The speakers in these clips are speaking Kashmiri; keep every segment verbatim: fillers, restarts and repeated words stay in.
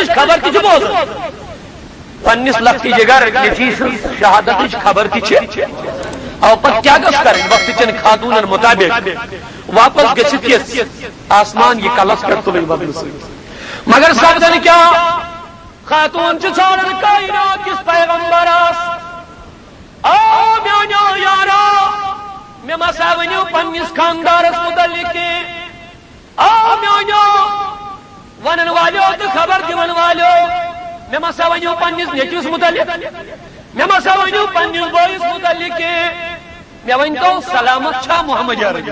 شہادتٕچ خبر تہِ چھِ بوزان۔ پننِس لۄکٹہِ جگر نیٚچوۍ سٕنٛز شہادتٕچ خبر تہِ چھِ۔ او پتہٕ کیٛاہ گٔژھ کرٕنۍ؟ وقتہٕ چٮ۪ن خاتوٗنن مُطابق واپس گٔژھِتھ یِژھ آسمان یہِ کلس پٮ۪ٹھ تُلٕنۍ وَننہٕ سۭتۍ۔ مگر سپدان کیٛاہ؟ خاتوٗن چھِ ژھانڈان کائنات کِس پیغمبرس۔ آ میٛانیو یارو، مےٚ ما سا ؤنِو پننِس خاندارس مُتعلق کینٛہہ؟ آ میٛانیو ونن والیو تہٕ خبر دِون والیو، مےٚ ما سا ؤنِو پننِس نیٚچوِس مُتعلق، مےٚ ما سا ؤنِو پننِس بٲیِس مُتعلق کینٛہہ؟ مےٚ ؤنۍتو، سلامت چھا محمد عربی؟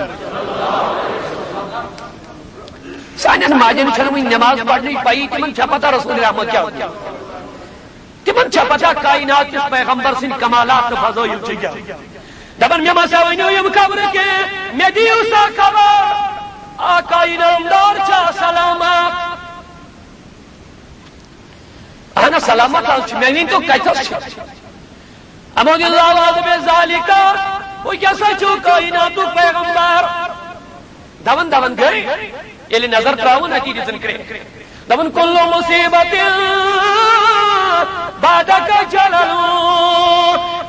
سانٮ۪ن ماجٮ۪ن چھَنہٕ وٕنہِ نٮ۪ماز پرنٕچ پَیی، تِمن چھا پتہ رسول رحمت کیٛاہ گوٚو؟ تِمن چھا پتہ کائنات کِس پیغمبر سٕنٛدۍ کمالات تہٕ فضٲیِل چھِ کیٛاہ؟ دپان، مےٚ ما سا ؤنِو یِم خبرٕ کینٛہہ، مےٚ دِیِو سا خبر، آقا انعام دار چھا سلامت؟ اہن سلامت حظ چھُ، مےٚ ؤنۍتو کتٮ۪س چھُ؟ اما اللہ عز بذالک، وۄنۍ کیٛاہ سا چھُو کائناتُک پیغمبر؟ دون دون گٔے، ییٚلہِ نظر ترٛاوُن اتی دِژٕن کرٛیک۔ دپان، کل مصیبت بعدک جلل۔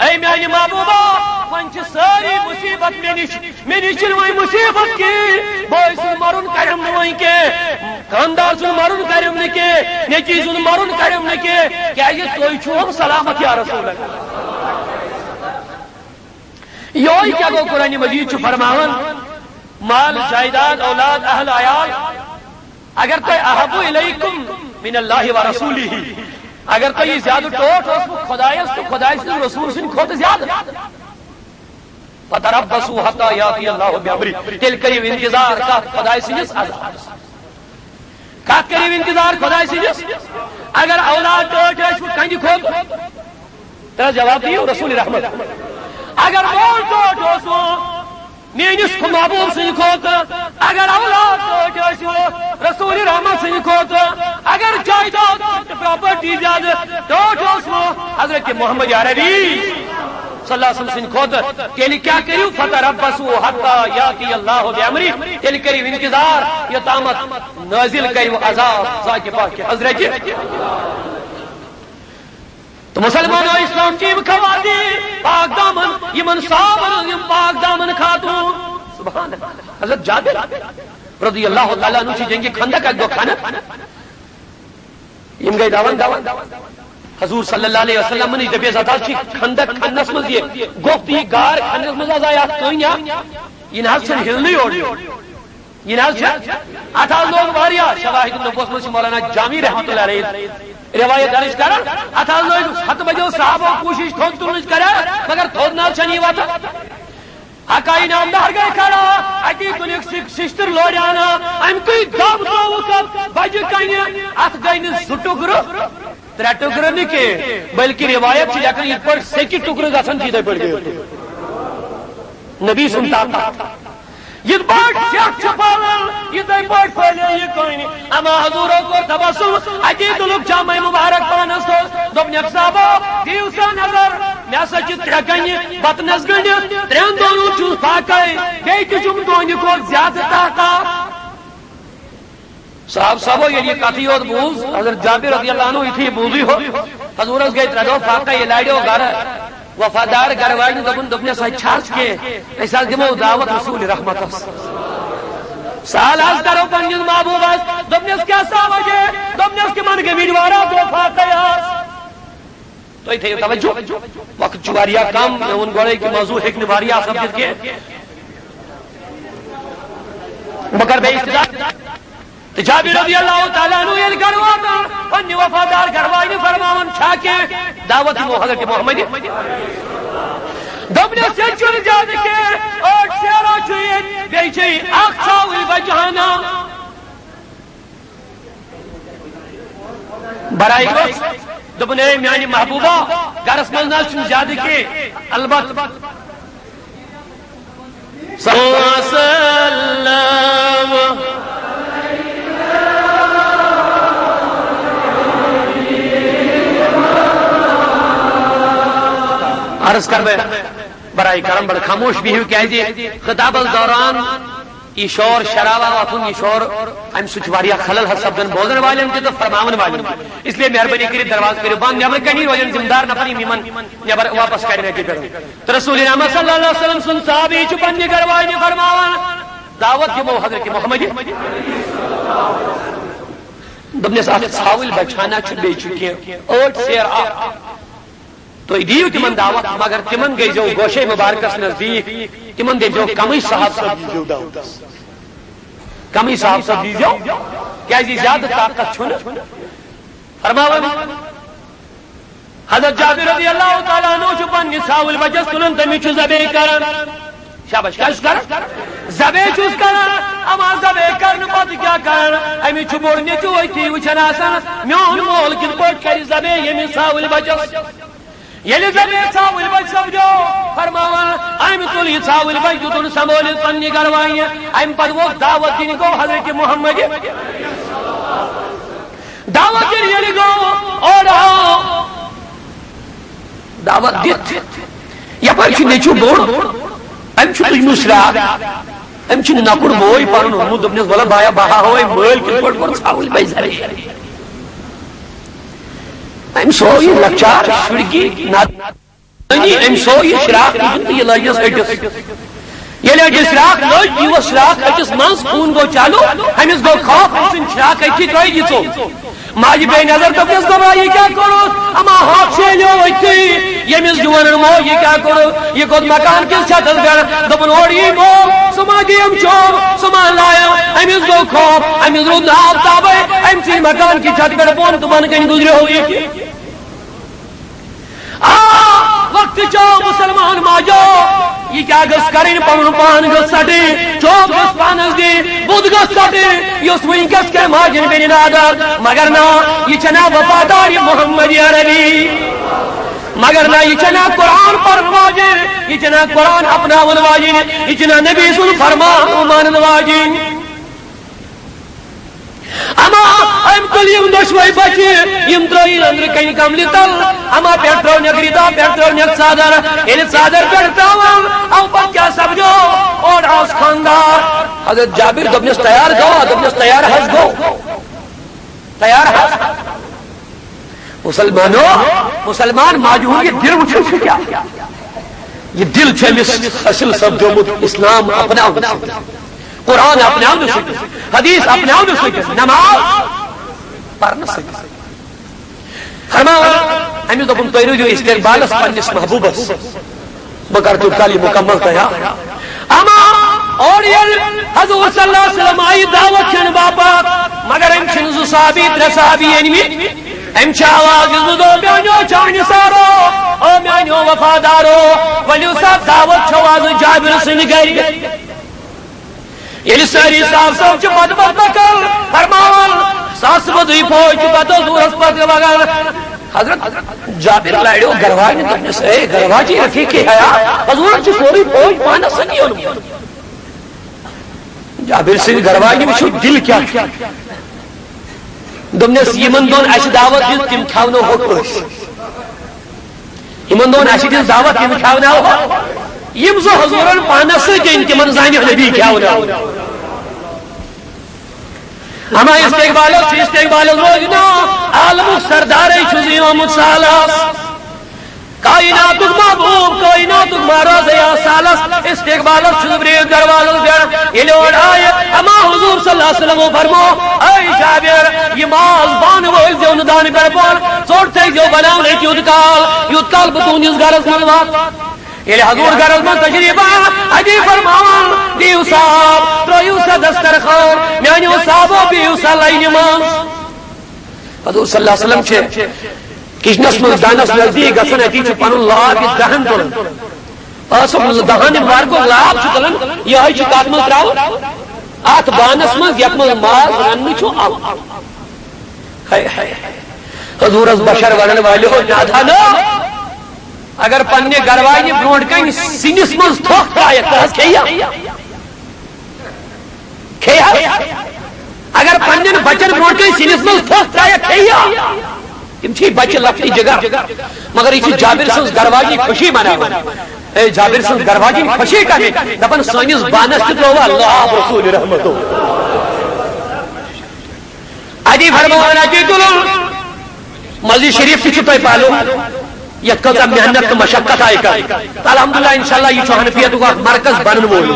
اے میانہِ محبوبہ، وۄنۍ چھِ سٲری مصیبت مےٚ نِش، مےٚ نِش چھِنہٕ وۄنۍ مصیبت کینٛہہ۔ بٲے سُنٛد مرُن کریم نہٕ وۄنۍ کینٛہہ، خاندار سُنٛد مرُن کریم نہٕ کینٛہہ، نیٚچی سُنٛد مرُن کریم نہٕ کینٛہہ، کیٛازِ تُہۍ چھِو ہم سلامت یا رسول اللہ۔ یہوے کیٛاہ گوٚو؟ قرآن مجید چھُ فرماوان، مال، جائیداد، اولاد، اہل عیال، اگر تۄہہِ احب الیکم من اللہ و رسولہ، اگر تۄہہِ یہِ زیادٕ ٹوٹھ اوسوٕ خۄدایس تہٕ خۄداے سٕنٛدِ رسول سٕنٛدِ کھۄتہٕ زیادٕ، فتربصوا حتی یاتی اللہ بامرہ، تیٚلہِ کٔرِو انتظار کتھ؟ خۄداے سٕنٛدِس عذابس۔ کتھ کٔرِو انتظار خۄداے سٕنٛدِس؟ اگر اولاد ٹٲٹھۍ ٲسوٕ کَنہِ کھۄتہٕ، ترٛےٚ جواب دِیِو رسول رحمت۔ اگر مول ٹوٹھ اوسوٕ میٲنِس محبوب سٕنٛدِ کھۄتہٕ، اگر اولاد ٹوٹھ ٲسوٕ رسول رحمت سٕنٛدِ کھۄتہٕ، اگر جائیداد تہٕ پراپرٹی زیادٕ ٹوٹھ اوسوٕ حضرت محمد عربی صلی اللہ علیہ وسلم سٕنٛدِ کھۄتہٕ، تیٚلہِ کیٛاہ کٔرِو؟ فتربصوا حتی یاتی اللہ بامرہ، تیٚلہِ کٔرِو انتظار یوٚتامَتھ نازل کرِ وۄنۍ عذاب ذاتِ پاکہِ حضرت۔ تو مسلمانو، اسلام کی یِم خواتین پاک دامن، یِمن صحابن ہٕنٛز یِم پاک دامن خاتون، سبحان اللہ، حضرت جابر رضی اللہ تعالیٰ عنہ چھِ جنگِ خندق اکہِ دۄہ کھنان، یِم گٔے دون دون۔ حضور صلی اللہ علیہ وسلم نِش دَپیس، ہتا چھِ خندق کھننس منٛز یہِ گۄپھ تہٕ یہِ غار کھننس منٛز حظ آیہِ اتھ کٔنۍ اکھ، یہِ نہ حظ چھُنہٕ ہلنٕے اورٕ یور۔ یہِ نہ حظ چھِ، اتھ حظ لوگ واریاہ شواہد نبوت منٛز چھِ مولانا جامی رحمۃ اللہ علیہ روایت درج کران، اتھ حظ لوگ ہتہٕ بجو صحابو کوٗشش تھوٚد تُلنٕچ کران، مگر تھوٚد نہ حظ چھَنہٕ یہِ وۄتھان۔ حقائی نامدار گٔے کھڑا، اتی تُلِکھ سِک-، سِشتٕر لورِ انا، اَمہِ کُے دب ترٛووُکھ اَتھ بجہِ کنہِ، اَتھ گٔے نہٕ زٕ ٹُکرٕ، ترٛےٚ ٹُکرٕ نہٕ کینٛہہ، بلکہِ روایت چھِ لیکھان، یِتھ پٲٹھۍ سیٚکہِ ٹُکرٕ گژھان چھِ، یِتھَے پٲٹھۍ گٔے یہِ۔ نبی سُنٛد طاقت۔ یِتھ پٲٹھۍ سیٚکھ چھِ پھٔہلان، یِتھَے پٲٹھۍ پھٔہلے یہِ کٔنۍ۔ اما حضوٗرو کوٚر تبسم، اَتی تُلُکھ جامَے مُبارک پانَس تھوٚد، دوٚپنَکھ، صحابو، دِیِو سا نظر، مےٚ ہسا چھِ ترٛےٚ کَنہِ بطنَس گٔنٛڈِتھ، ترٛٮ۪ن دۄہَن چھُس فاقَے، بیٚیہِ تہِ چھُم تُہٕنٛدِ کھۄتہٕ زیادٕ طاقت۔ صاحب صاحبو، ییٚلہِ یہِ کتھٕے یوت بوٗز، حضرت جابر رضی اللہ عنہ یُتھُے یہِ بوٗزٕے ہوت، حضوٗرس گٔے ترٛےٚ دۄہ فاقے، یہِ لاریو گرٕ۔ وفادار گرٕ واجنہِ دوٚپُن، دوٚپنس، "اَتہِ چھا حظ کینٛہہ؟ أسۍ حظ دِمو دعوت رسول رحمتس۔ سوال حظ کرو پننِس محبوبس۔" دوٚپنس، "کیٛاہ سا وجہ؟" دوٚپنس، "تِمن گٔمٕتۍ واریاہ دۄہ فاقے حظ۔" تُہۍ تھٲیِو توجہ، وقت چھُ واریاہ کم، مےٚ ووٚن گۄڈَے کہِ موضوع ہیٚکہِ نہٕ واریاہ سپدِتھ کینٛہہ۔ بہٕ کرٕ بیٚیہِ اِستِدعا۔ تہٕ جابر رضی اللہ تعالیٰ عنہ ییٚلہِ گرٕ واتان، پننہِ وفادار گرٕ واجنہِ فرماوان، "چھا کینٛہہ دعوت دِمو حضرت محمد؟" دوٚپنس، "ییٚتہِ چھُنہٕ زیادٕ کینٛہہ، ٲٹھ شیرا چھُ ییٚتہِ، بیٚیہِ چھے اکھ ژھاوٕج بچہٕ ہنا۔" برایہِ گوٚژھ۔ دوٚپُن، "اے میانہِ محبوبہ، گرس منٛز نہ حظ چھُنہٕ زیادٕ کینٛہہ، البتہ۔" صلی اللہ۔ عرض کر بہٕ، برائے کرم بڑٕ خاموش بِہِو، کیازِ خطابس دوران یہِ شور شرابہ وۄتھُن، یہِ شور امہِ سۭتۍ چھُ واریاہ خلل حظ سپدان بوزن والٮ۪ن تہِ تہٕ فرماوان والٮ۪ن تہِ۔ اس لیے مہربٲنی کٔرِتھ دروازٕ کٔرِو بنٛد، نٮ۪برٕ کنی روزن ذمہٕ دار نفر، یِم یِمن نٮ۪بر واپس کڑن اَکی پٮ۪ٹھ۔ تہٕ رسول رحمت صلی اللہ علیہ وسلم سُنٛد صحابی چھُ پننہِ گرٕ واجنہِ فرماوان، دعوت دِمو حضرت محمد۔ دوٚپنس، اتھ ژھاوٕلۍ بچہٕ ہنا چھُ، بیٚیہِ چھُ کینٛہہ ٲٹھ سیر اکھ۔ تُہۍ دِیِو تِمن دعوت، مگر تِمن گٔژھۍزیو گوشے مبارکس نزدیٖک، تِمن دٔپۍزیو، کمٕے صاحب صٲب ییٖزیو دعوتس، کمٕے صاحب صٲب ییٖزیو، کیازِ یہِ زیادٕ طاقت چھُنہٕ۔ فرماوان، حضرت جابر رضی اللہ تعالیٰ عنہ چھُ پننِس ژھاوٕلۍ بچس تُلان، تٔمِس چھُ ذبح کران۔ شاباش، کیٛاہ چھُس کران؟ ذبح چھُس کران۔ اما ذبح کرنہٕ پتہٕ کیٛاہ کران؟ أمِس چھُ بوٚڑ نیٚچوٗ أتھی وٕچھان آسان، میون مول کِتھ پٲٹھۍ کرِ ذبح ییٚمِس ژھاوٕلۍ بچس۔ ییٚلہِ ذبح ژھاوٕلۍ بچ سپدیو، فرماوان، أمۍ تُل یہِ ژھاوٕلۍ بچ، دیُتُن سنبھٲلِتھ پننہِ گرٕ واجنہِ۔ اَمہِ پتہٕ ووت دعوت دِنہِ گوٚو حضرت محمد۔ دعوت دِنہِ ییٚلہِ گوٚو، اورٕ آو۔ دعوت دِتھ یپٲرۍ چھُ نیٚچوٗ بوٚڑ، أمۍ چھُ تُجمُت شراکھ، أمۍ چھُ نۄکُر بوے پنُن اوٚنمُت، دوٚپنس، "وَلہٕ بایا، بہٕ ہاوے مٲلۍ کِتھ پٲٹھۍ کوٚر ژھاوٕلۍ بچ ذبح۔" أمۍ سو یہِ لۄکچار شُرگی نادانی، أمۍ سو یہِ شراکھ تُجُن تہٕ یہِ لٲجِس أٹِس۔ ییٚلہِ أٹِس شراکھ لٔج، یہِ اوس شراکھ أٹِس منٛز، خوٗن گوٚو چالوٗ، أمِس گوٚو خوف، أمۍ سٕنٛدِ شراکھ أٹھِ ترٛٲے یہِ ژوٚپ۔ ماجہِ بے نظر دوٚپنس، "ببا، یہِ کیٛاہ کوٚرُتھ؟" اما ہاکھ شیلیو أتھی۔ ییٚمِس جوانن موج یہِ کیٛاہ کوٚرُتھ؟ یہِ کھوٚت مکان کِس چھتس پٮ۪ٹھ۔ دوٚپُن، "اورٕ یی مول، سُہ ما دِیم چوب، سُہ ما لایم؟" أمِس گوٚو خوف، أمِس روٗد نہٕ آفتابے۔ أمۍ ژھٕنۍ مکان کہِ چھتہٕ پٮ۪ٹھ بۄن تہٕ بۄنہٕ کنہِ گُزریو یہِ۔ آ، وقت چو مسلمان ماجو، یہِ کیٛاہ گٔژھ کرٕنۍ؟ پنُن پان گٔژھ ژٹٕنۍ، چوب گٔژھ پانس دِنۍ، بُتھ گٔژھ ژٹٕنۍ، یُس وٕنکیٚس کرِ ماجہِ بیٚنہِ نادر۔ مگر نہ، یہِ چھےٚ نا وفادار، یہِ محمد عربی۔ مگر نہ، یہِ چھےٚ نا قرآن پرن واجِنۍ، یہِ چھےٚ نا قرآن اپناون واجِنۍ، یہِ چھےٚ نا نبی سُنٛد فرمان مانن واجِنۍ۔ اما أمۍ تُل یِم دۄشوے بچہِ، یِم ترٲیِن أنٛدرٕ کنہِ کملہِ تل۔ اما پٮ۪ٹھ ترٲونکھ ردا، پٮ۪ٹھ ترٲونکھ ژادر۔ ییٚلہِ ژادر پٮ۪ٹھ ترٲوٕن، او پتہٕ کیٛاہ سپدیو؟ اورٕ آس خانٛدار۔ حضرت جابر دوٚپنس، "تیار گوٚوا؟" دوٚپنس، "تیار حظ گوٚو، تیار حظ۔" مسلمانو، مسلمان ماجہِ ہُنٛد یہِ دِل وٕچھِو چھُ کیٛاہ؟ یہِ دِل چھُ أمِس حٲصِل سپدیومُت اسلام اپناونہٕ سۭتۍ، قرآن اپناونہٕ سۭتۍ، حدیث اپناونہٕ سۭتۍ، نماز پرنہٕ سۭتۍ۔ فرماوان، أمِس دوٚپُن، "تُہۍ روٗزِو استقبالس پننِس محبوبس۔" بہٕ کرٕ تیوٗت کال یہِ مُکمل تیار۔ اما اور ییٚلہِ حضور صلی اللہ علیہ وسلم آیہِ دعوت کھٮ۪نہٕ باپتھ، مگر أمۍ چھِنہٕ زٕ صحابی، ترٛےٚ صحابی أنۍمٕتۍ۔ أمۍ چھِ آواز دِژمٕژ، "او میٛانیو چانہِ سارو، او میٛانیو وفادارو، ؤلِو سا، دعوت چھو آز جابر سٕنٛدِ گرِ۔" ییٚلہِ سٲری صاف صاف چھِ بدبخت بکر فرماوان، ساسہٕ بٔدٕے فوج چھِ پتہٕ حضوٗرس پتہٕ لگان۔ حضرت جابر لارٮ۪و گرواجہِ، دوٚپنس، "اے گرواجہِ، رفیق حیات، حضوٗرن چھُ سورُے فوج پانس سۭتۍ اوٚنمُت۔" جابر سٕنٛدِ گرواجہِ وٕچھِو دِل کیٛاہ چھُ۔ دوٚپنس، "یِمن دۄن اَسہِ دعوت دِژ، تِم کھٮ۪ونو ہوٚٹ أسۍ۔ یِمن دۄن اَسہِ دِژ دعوت، تِم کھٮ۪وناوہو۔ یِم زٕ حضوٗرن پانس سۭتۍ أنۍ، تِمن زانہِ نبی کھٮ۪وناوو۔" اما استقبالس چھُ، استقبالس روزِ ناو، عالمُک سردارے چھُ زِ آمُت سالس۔ کائناتُک محبوب، کائناتُک مہراز یا سالس، استقبالس چھُ زبریل دروازس پٮ۪ٹھ۔ ییٚلہِ اورٕ آیہِ، اما حضور صلی اللہ علیہ وسلمو فرمو، "اے جابر، یہِ ماز بانہٕ وٲلۍ زیو نہٕ دانہٕ پٮ۪ٹھ بۄن، ژوٚٹ تھٲیزیو بناونہٕ یُتھ کال، یُتھ کال بہٕ تُہنٛدِس گرس منٛز واتہٕ۔" ییٚلہِ حضور گرس منٛز تشریف آو، اتی فرماوان، "دِیِو صاحب، ترٲیِو سا دسترخوان، میانیو صاحبو، بِہِو سا لاینہِ منٛز۔" حضور صلی اللہ علیہ وسلم چھِ کچنس منٛز دانس نزدیٖک گژھان، اتی چھُ پنُن لاب یہِ دہن تُلان۔ آ، سُہ دہن مبارکُک لاب چھُ تُلان، یِہوٚے چھُ کتھ منٛز ترٛاوان؟ اتھ بانس منٛز، یتھ منٛز ماز رننہٕ چھُ آمُت۔ ہاے، ہاے، ہاے۔ حضورس بشر ونن والٮ۪و، نادانو، اگر پننہِ گرواجہِ برونٛٹھ کنہِ سِنِس منٛز تھۄکھ ترٛایکھ، تہٕ حظ کھیٚیہِ ہا؟ کھیٚیہِ ہا؟ اگر پننٮ۪ن بچن برونٛٹھ کنہِ سِنِس منٛز تھۄکھ ترٛایکھ، کھیٚیہِ ہا؟ تِم چھِ بچہِ لۄکٹہِ جگر، مگر یہِ چھِ جابر سٕنٛز گرواجہِ خوشی مناوان۔ اے جابر سٕنٛز گرواجہِ خوشی کمہِ؟ دپان، سٲنِس بانس تہِ ترٛوو اللہ رسول رحمتو۔ اتی فرماوان، اتی تُلُن۔ مسجد شریف تہِ چھُ تۄہہِ پالُن، یتھ کۭژاہ محنت تہٕ مشقت آیہِ کرنہٕ۔ تہٕ الحمدللہ، انشاءاللہ، یہِ چھُ حنفیتُک اکھ مرکز بنن وول۔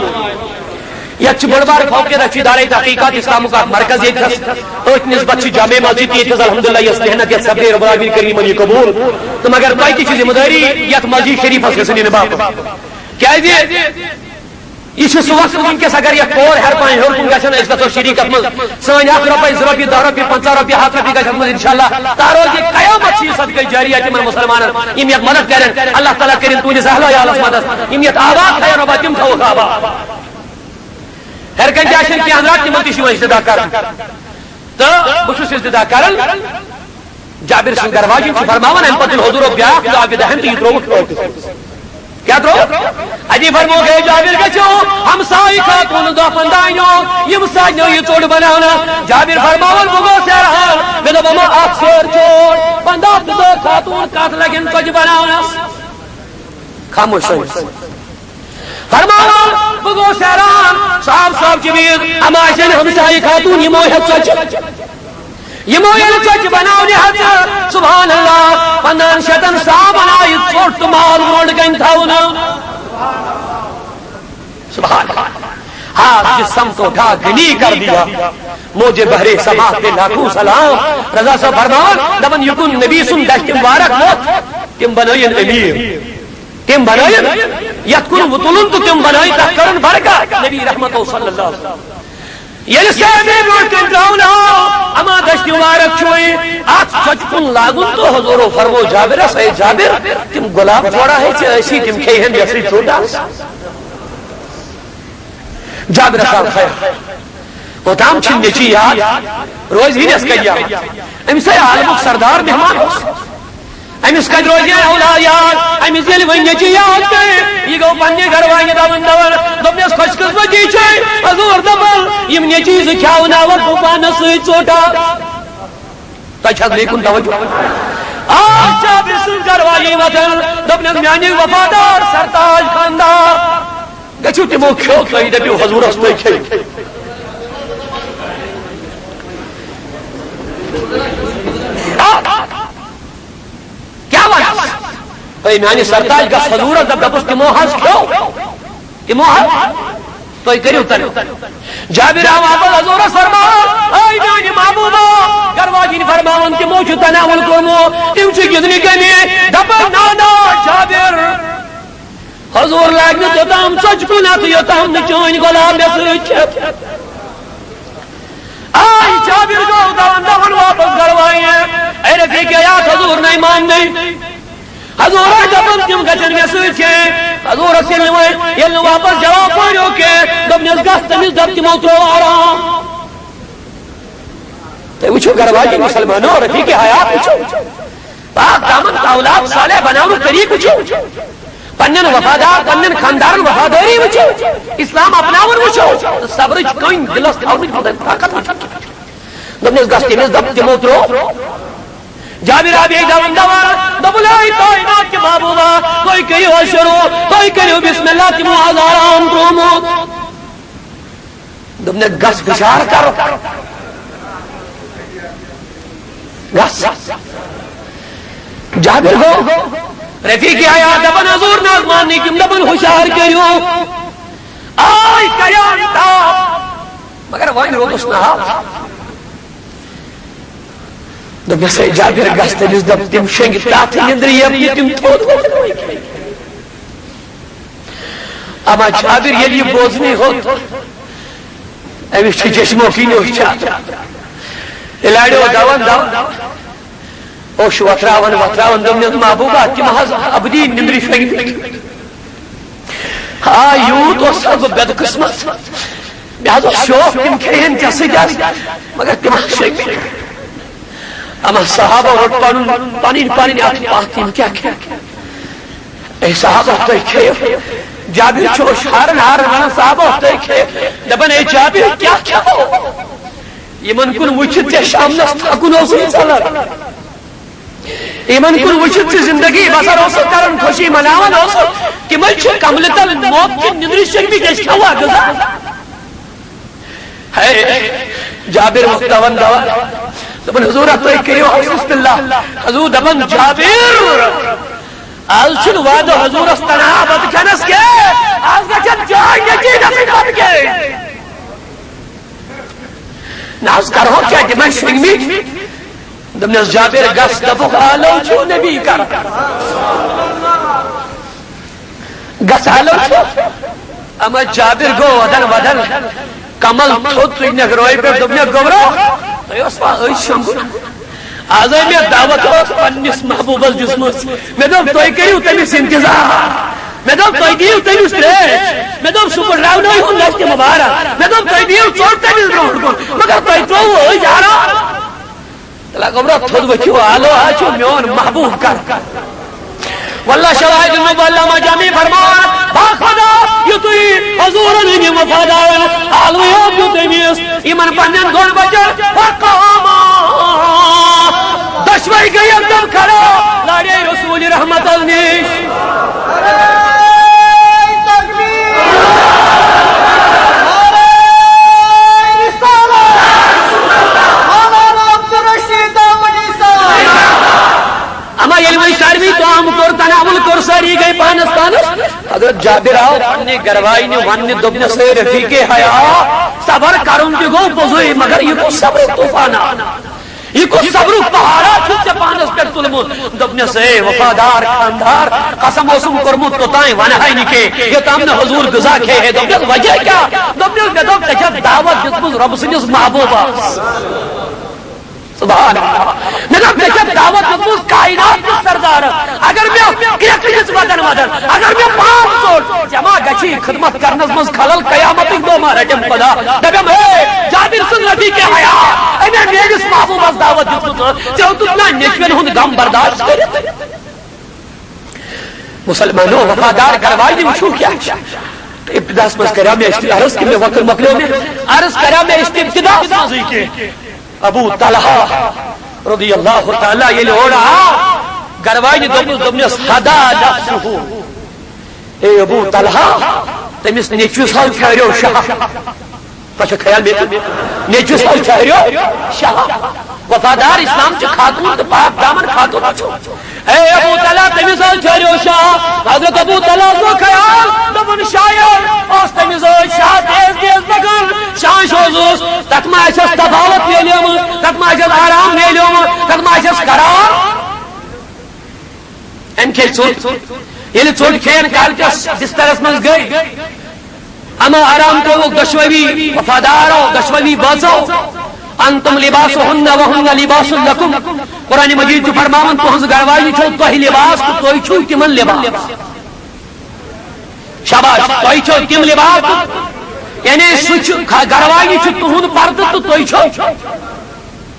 یتھ چھُ بٔڑ بار فوقیت، اَتھ چھُ ادارے تحقیقات اسلامُک اکھ مرکز ییٚتہِ تھس۔ أتھۍ نسبت چھِ جامع مسجد تہِ ییٚتہِ تھس، الحمدللہ، یۄس محنت یتھ سپدے، رب العالمین کٔرِن یِمن یہِ قبول۔ تہٕ مگر تۄہہِ تہِ چھِ ذمہٕ دٲری یتھ مسجد شریفس حصہٕ نِنہٕ باپتھ۔ کیازِ؟ یہِ چھُ سُہ وقت وٕنکیٚس، اگر یتھ پور ہیٚرِ پاے ہیوٚر کُن گژھن، أسۍ گژھو شریٖک اتھ منٛز۔ سٲنۍ اکھ رۄپے، زٕ رۄپیہِ، دَہ رۄپیہِ، پنٛژاہ رۄپیہِ، ہتھ رۄپیہِ گژھِ اتھ منٛز انشاءاللہ۔ تارو یہِ قیامت چھِ یہِ صدقے جاریہ تِمن مسلمانن، یِم یتھ مدد کرن۔ اللہ تعالیٰ کٔرِن تُہنٛدِس اہل و عیالس مدد۔ یِم یتھ آباد تھاون رۄبا، تِم تھاوُکھ آباد۔ ہیٚرِ کنہِ تہِ آسن کینٛہہ حضرات، تِمن تہِ چھُ یِوان استدعا کرُن۔ تہٕ بہٕ چھُس استدعا کران، جابر سٕنٛز گرٕ واجِنۍ چھِ فرماوان، اَمہِ پتہٕ ییٚلہِ حضوٗرو بیٛاکھ دعا وِداہن تہٕ یہِ ترٛووُکھ ٹوپہِ۔ کیٛاہ ترٛووُکھ؟ اَتی فرمووُکھ، ہے جابر، گٔژھِو ہمسایہِ خاتوٗن دَہ پنٛداہ أنِو، یِم سارنٕے یہِ ژوٚٹ بناونہٕ۔ جابر فرماوان، بہٕ گوس حیران، مےٚ دوٚپ، اما اکھ سٲر ژوٚٹ، پنٛداہ تہٕ دَہ خاتوٗن کتھ لگن ژۄچہِ بناونس؟ خاموش سٲنۍ۔ فرماوان، بہٕ گوس حیران، صاحب صاحب جمیٖل، اما آسن ہمسایہِ خاتوٗن یِمو ہیٚژ ژۄچہِ۔ یِمو ییٚلہِ ژۄچہِ بناونہِ ہیٚژٕ، سبحان اللہ، پنٛدہن شیٚتن صاحبن آیہِ ژوٚٹ تہٕ مال برونٛٹھ کنہِ تھاونہٕ۔ سبحان اللہ۔ ہاتھ جس سمت اٹھا غنی کر دیا، موج بحر سما پہ لاکھوں سلام۔ رضا صٲب فرماوان، دپان، یہِ کُن نبی سُنٛد دشت مبارک ووت، تِم بنٲیِن امیر۔ تِم بنٲیِن، یتھ کُن وُتُلُن تہٕ تِم بنٲیِن، تتھ کٔرٕن برکت۔ نبی رحمتو صلی اللہ علیہ وسلم۔ ییٚلہِ سارنٕے برونٛٹھ کَنہِ ترٛاونہٕ آو، اما دشت مبارک چھُے، اتھ ژۄچہِ کُن لاگُن تہٕ حضوٗرو فرموو جابرس، اے جابر، تِم گۄلاب جوڑا ہے ژےٚ ٲسی، تِم کھیٚیہِ ہن یتھ سۭتۍ ژوٚٹ آسہِ۔ جابرس آو خیال، کوٚتام چھِ نیٚچی یاد، روزِ ہی نٮ۪س کَتہِ یاد؟ أمِس ہے عالمُک سردار مہمان اوس۔ أمِس کَتہِ روزِ ہے اولاد یاد؟ أمِس ییٚلہِ وۄنۍ نیٚچی یاد پیٚیہِ، یہِ گوٚو پننہِ گرٕ واجنہِ دَوان دَوان۔ دوٚپنَس، خۄش قٕسمتی چھے، حضوٗر دَپان، یِم نیٚچی زٕ کھیاوناوَکھ بہٕ پانَس سۭتۍ ژوٚٹ اَکھ۔ تۄہہِ چھا بیٚیہِ کُن توجہ؟ آ، جابر سٕنٛز گرٕ واجِنۍ وۄتھان، دوٚپنَس، میٛانہِ وفادار سرتاج خانٛدار، گٔژھِو تِمو کھیوٚو، تُہۍ دٔپِو حضوٗرس تُہۍ کھیٚیِو۔ آ، کیٛاہ وَنَس؟ ہے میٛانہِ سرتاج، گژھ حضوٗرس دَپ، دَپُس تِمو حظ کھیوٚو، تِمو حظ۔ تُہۍ کٔرِو تَنہٕ۔ جابر آو واپس حضوٗرس فرماوان، اے میٛانہِ محبوٗبا، گرٕ واجِنۍ فرماوان، تِمو چھُ تناوُل کوٚرمُت، تِم چھِ گِنٛدنہِ کَنہِ۔ دَپان، نا، نا، جابر، حضوٗر لاگہِ نہٕ توٚتام ژۄچہِ کُن اَتھٕ، یوٚتام نہٕ چٲنۍ غلام مےٚ سۭتۍ چھِ۔ آے جابر گوٚو دَوان دَوان واپس گرٕ وایہِ۔ اے رفیق حیات، حضوٗر نَے ماننَے۔ حضوٗر ٲسۍ دَپان، تِم گژھن مےٚ سۭتۍ کھیٚنۍ۔ حضوٗرس ییٚلہِ نہٕ وۄنۍ، ییٚلہِ نہٕ واپس جواب پٲریو کینٛہہ، دوٚپنَس، گژھ تٔمِس دَپ، تِمو ترٛوو آرام۔ تُہۍ وٕچھِو گرٕ واجِنۍ مُسلمانو، رفیق حیات وٕچھِو۔ پاک دامن اولاد صالح بناونُک طریقہٕ وٕچھِو۔ پننٮ۪ن وفادار، پننٮ۪ن خاندارن وفادٲری وٕچھِو۔ اسلام اپناوُن وٕچھِو۔ صبرٕچ کٔنۍ دِلس تھاونٕچ طاقت وٕچھِو۔ دوٚپنس، گژھ تٔمِس دَپ، تِمو ترٛوو۔ جابر آو بیٚیہِ دَوان دَوان، دوٚپُن، اے کائنات کہِ محبوبا، تُہۍ کٔرِو حظ شروع، تُہۍ کٔرِو بسم اللہ، تِمو حظ آرام ترٛوومُت۔ دوٚپنَکھ، گژھ ہُشار کرو۔ گژھ۔ جابر گوٚو۔ رفیق حیات دَپان، حضوٗر نہ حظ ماننٕے، تِم دَپان، ہُشار کٔرِو۔ آے کریان تاپھ۔ مگر وۄنۍ روٗدُس نہٕ حال۔ دوٚپنَس، ہے جابر، گژھ تٔمِس دَپ، تِم شۄنٛگہِ تَتھ نِندرِ یَپنہِ، تِم تھوٚد وۄتھن وۄنۍ۔ اما جابر ییٚلہِ یہِ بوزنٕے ہوٚت، أمِس چھُ چشمو کِنۍ اوٚش چھاتہٕ۔ ییٚلہِ اَڑیو دَوان دَوان اوٚش وۄتھراوان وۄتھراوان دوٚپنَس، محبوبہ، تِم حظ ابدی نِندرِ شۄنٛگمٕتۍ۔ آ، یوٗت اوسُس بہٕ بدقٕسمت، مےٚ حظ اوس شوق تِم کھیٚیہِ ہن ژےٚ سۭتۍ حظ، مگر تِم حظ شۄنٛگمٕتۍ۔ اما صحابہ روٚٹ پنُن، پنٕنۍ، پنٕنۍ اتھٕ پتھ، یِم کیٛاہ کھیٚن؟ اے صحابہ، تُہۍ کھیٚیِو۔ جابر چھُ ہارن ہارن ونان، صحابہ، تُہۍ کھیٚیِو۔ دپان، اے جابر، کیٛاہ کھیٚمو؟ یِمن کُن وٕچھِتھ ژےٚ شامنس تھکُن اوسُے ژلان۔ یِمن کُن وٕچھِتھ ژٕ زندگی بسر اوسُکھ کران، خوشی مناوان اوسُکھ، تِمے چھِ کملہِ تل موت کہِ نِندرِ شۄنٛگمٕتۍ، أسۍ کھیٚوا غذا؟ ہے، جابر اوس دَوان دَوان، دوٚپُن، "حضور، تُہۍ کٔرِو حظ بسم اللہ۔" حضور دَپان، "جابر، از چھُنہٕ وعدٕ حضورس تنہا بتہٕ کھٮ۪نس کینٛہہ، از گژھن چٲنۍ نیٚچی گژھٕنۍ بتہٕ کھیٚنۍ۔ نہ حظ کرہو کیٛاہ، تِم ٲسۍ شۄنٛگمٕتۍ۔" دوٚپنس، "جابر، گژھ، دَپُکھ، آلو چھُو نبی کران، گژھ آلو چھُو۔" اما جابر گوٚو ودن ودن، کمل تھوٚد تُجنکھ رٲوۍ پٮ۪ٹھ، دوٚپنکھ، "گوٚبرا، تۄہہِ اوسوا أزۍ شۄنٛگُن؟ از آے مےٚ دعوت ٲس پننِس محبوبس دِژمٕژ۔ مےٚ دوٚپ، تُہۍ کٔرِو تٔمِس انتظار۔ مےٚ دوٚپ، تُہۍ دِیِو تٔمِس ترٛیش۔ مےٚ دوٚپ، سُہ پھٕٹراونٲیہُن دستہِ مُبارک۔ مےٚ دوٚپ، تُہۍ دِیِو ژوٚٹ تٔمِس برونٛٹھ کُن۔ مگر تۄہہِ ترٛووُ أزۍ آرام۔" تہٕ گوٚبرا، تھوٚد ؤتھِو، آلو حظ چھُ میون محبوب کران۔ واللہ شواہد مبلغہ جامی فرمان، با خدا، یُتھُے حضورن ہٕنٛدۍ وفادارن آلوٕے یوت دیُت أمِس، یِمن پننٮ۪ن دۄن بچن، فقام، دۄشوے گٔیَکھ تِم کھڑا، لاڑے رسول رحمت نِش۔ اما ییٚلہِ وۄنۍ ساروی کٲم کوٚر، تناول کوٚر، سٲری گٔے پانس پانس۔ حضرت جابر آو پننہِ گرواینہِ وننہِ، دوٚپنس، "اے رفیق حیا، صبر کرُن تہِ گوٚو پوٚزُے، مگر یہِ گوٚو صبرُک طوفانہ۔ یہِ گوٚو صبرُک پہاڑا چھُ ژےٚ پانس پٮ۪ٹھ تُلمُت۔" دوٚپنس، "اے وفادار خاندار، قسم اوسُم کوٚرمُت، توٚتام ونہے نہٕ کینٛہہ، یوٚتام نہٕ حضور غذا کھیٚیہِ ہے۔" دوٚپنس، "وجہ کیٛاہ؟" دوٚپنس، "مےٚ دوٚپ، ژےٚ چھَتھ دعوت دِژمٕژ رۄب سٕنٛدِس محبوبس۔" سبحان اللہ۔ مےٚ دوٚپ، "مےٚ چھےٚ دعوت دِژمٕژ کائنات کِس سردارس۔ اگر مےٚ کرٛٮ۪کھ دِژ ودن ودن، اگر مےٚ پاس ژوٚٹ، ژےٚ ما گژھی خدمت کرنس منٛز خلل؟ قیامتٕکۍ دۄہ ما رٹٮ۪م خدا؟" دپٮ۪م، "ہے جابر سٕنٛز رفیق حیا، أمۍ میٲنِس محبوبس دعوت دِژمٕژ، ژےٚ ہیوٚتُتھ نا نیٚچوٮ۪ن ہُنٛد غم برداشت کٔرِتھ؟" مسلمانو، وفادار گرواجہِ وٕچھِو کیٛاہ چھِ۔ تہٕ ابتداہس منٛز کریٛاو مےٚ اشتِ-، عرض کہِ مےٚ وقت مۄکلیو مےٚ۔ عرض کریٛاو مےٚ اشتِ-، ابتداہس منٛزٕے کہِ ابو طلحہ رضی اللہ تعالیٰ ییٚلہِ اورٕ آو، گرواجہِ دوٚپنَس، دوٚپنَس، "ہدا نفسہ"۔ اے ابو طلحہ، تٔمِس نیٚچوِس حظ ٹھہریو شاہ۔ تۄہہِ چھا خیال مےٚ تہِ؟ نیٚچوِس حظ ٹھہریو شاہ۔ وفادار اسلام چہِ خاتون تہٕ پاک دامن خاتون چھُ۔ اے ابو طلحہ، تٔمِس حظ ٹھہریو شاہ۔ حضرت ابو طلحہ گوٚو خیال، دوٚپُن، شاید اوس تٔمِس حظ شاہ تیز تیز پکان، شاہ شوز اوس، تتھ ما آسٮ۪س تفاوت میلیومُت، تتھ ما آسٮ۪س آرام میلیومُت، تتھ ما آسٮ۪س قرار۔ أمۍ کھیٚیہِ ژوٚٹ۔ ییٚلہِ ژوٚٹ کھیٚیَن کالچس بسترس منٛز گٔے، اما آرام ترٛووُکھ دۄشوٕنی وفادارو، دۄشوٕنی بٲژو۔ انتم لباسہن وہن لباس لکم۔ قرآن مجید چھُ فرماوان، تُہنٛز گرواجہِ چھو تۄہہِ لباس تہٕ تُہۍ چھِو تِمن لباس۔ شاباش، تۄہہِ چھو تِم لباس، یعنی سُہ چھُ خ-، گرواجہِ چھُ تُہُنٛد پردٕ تہٕ تُہۍ چھو۔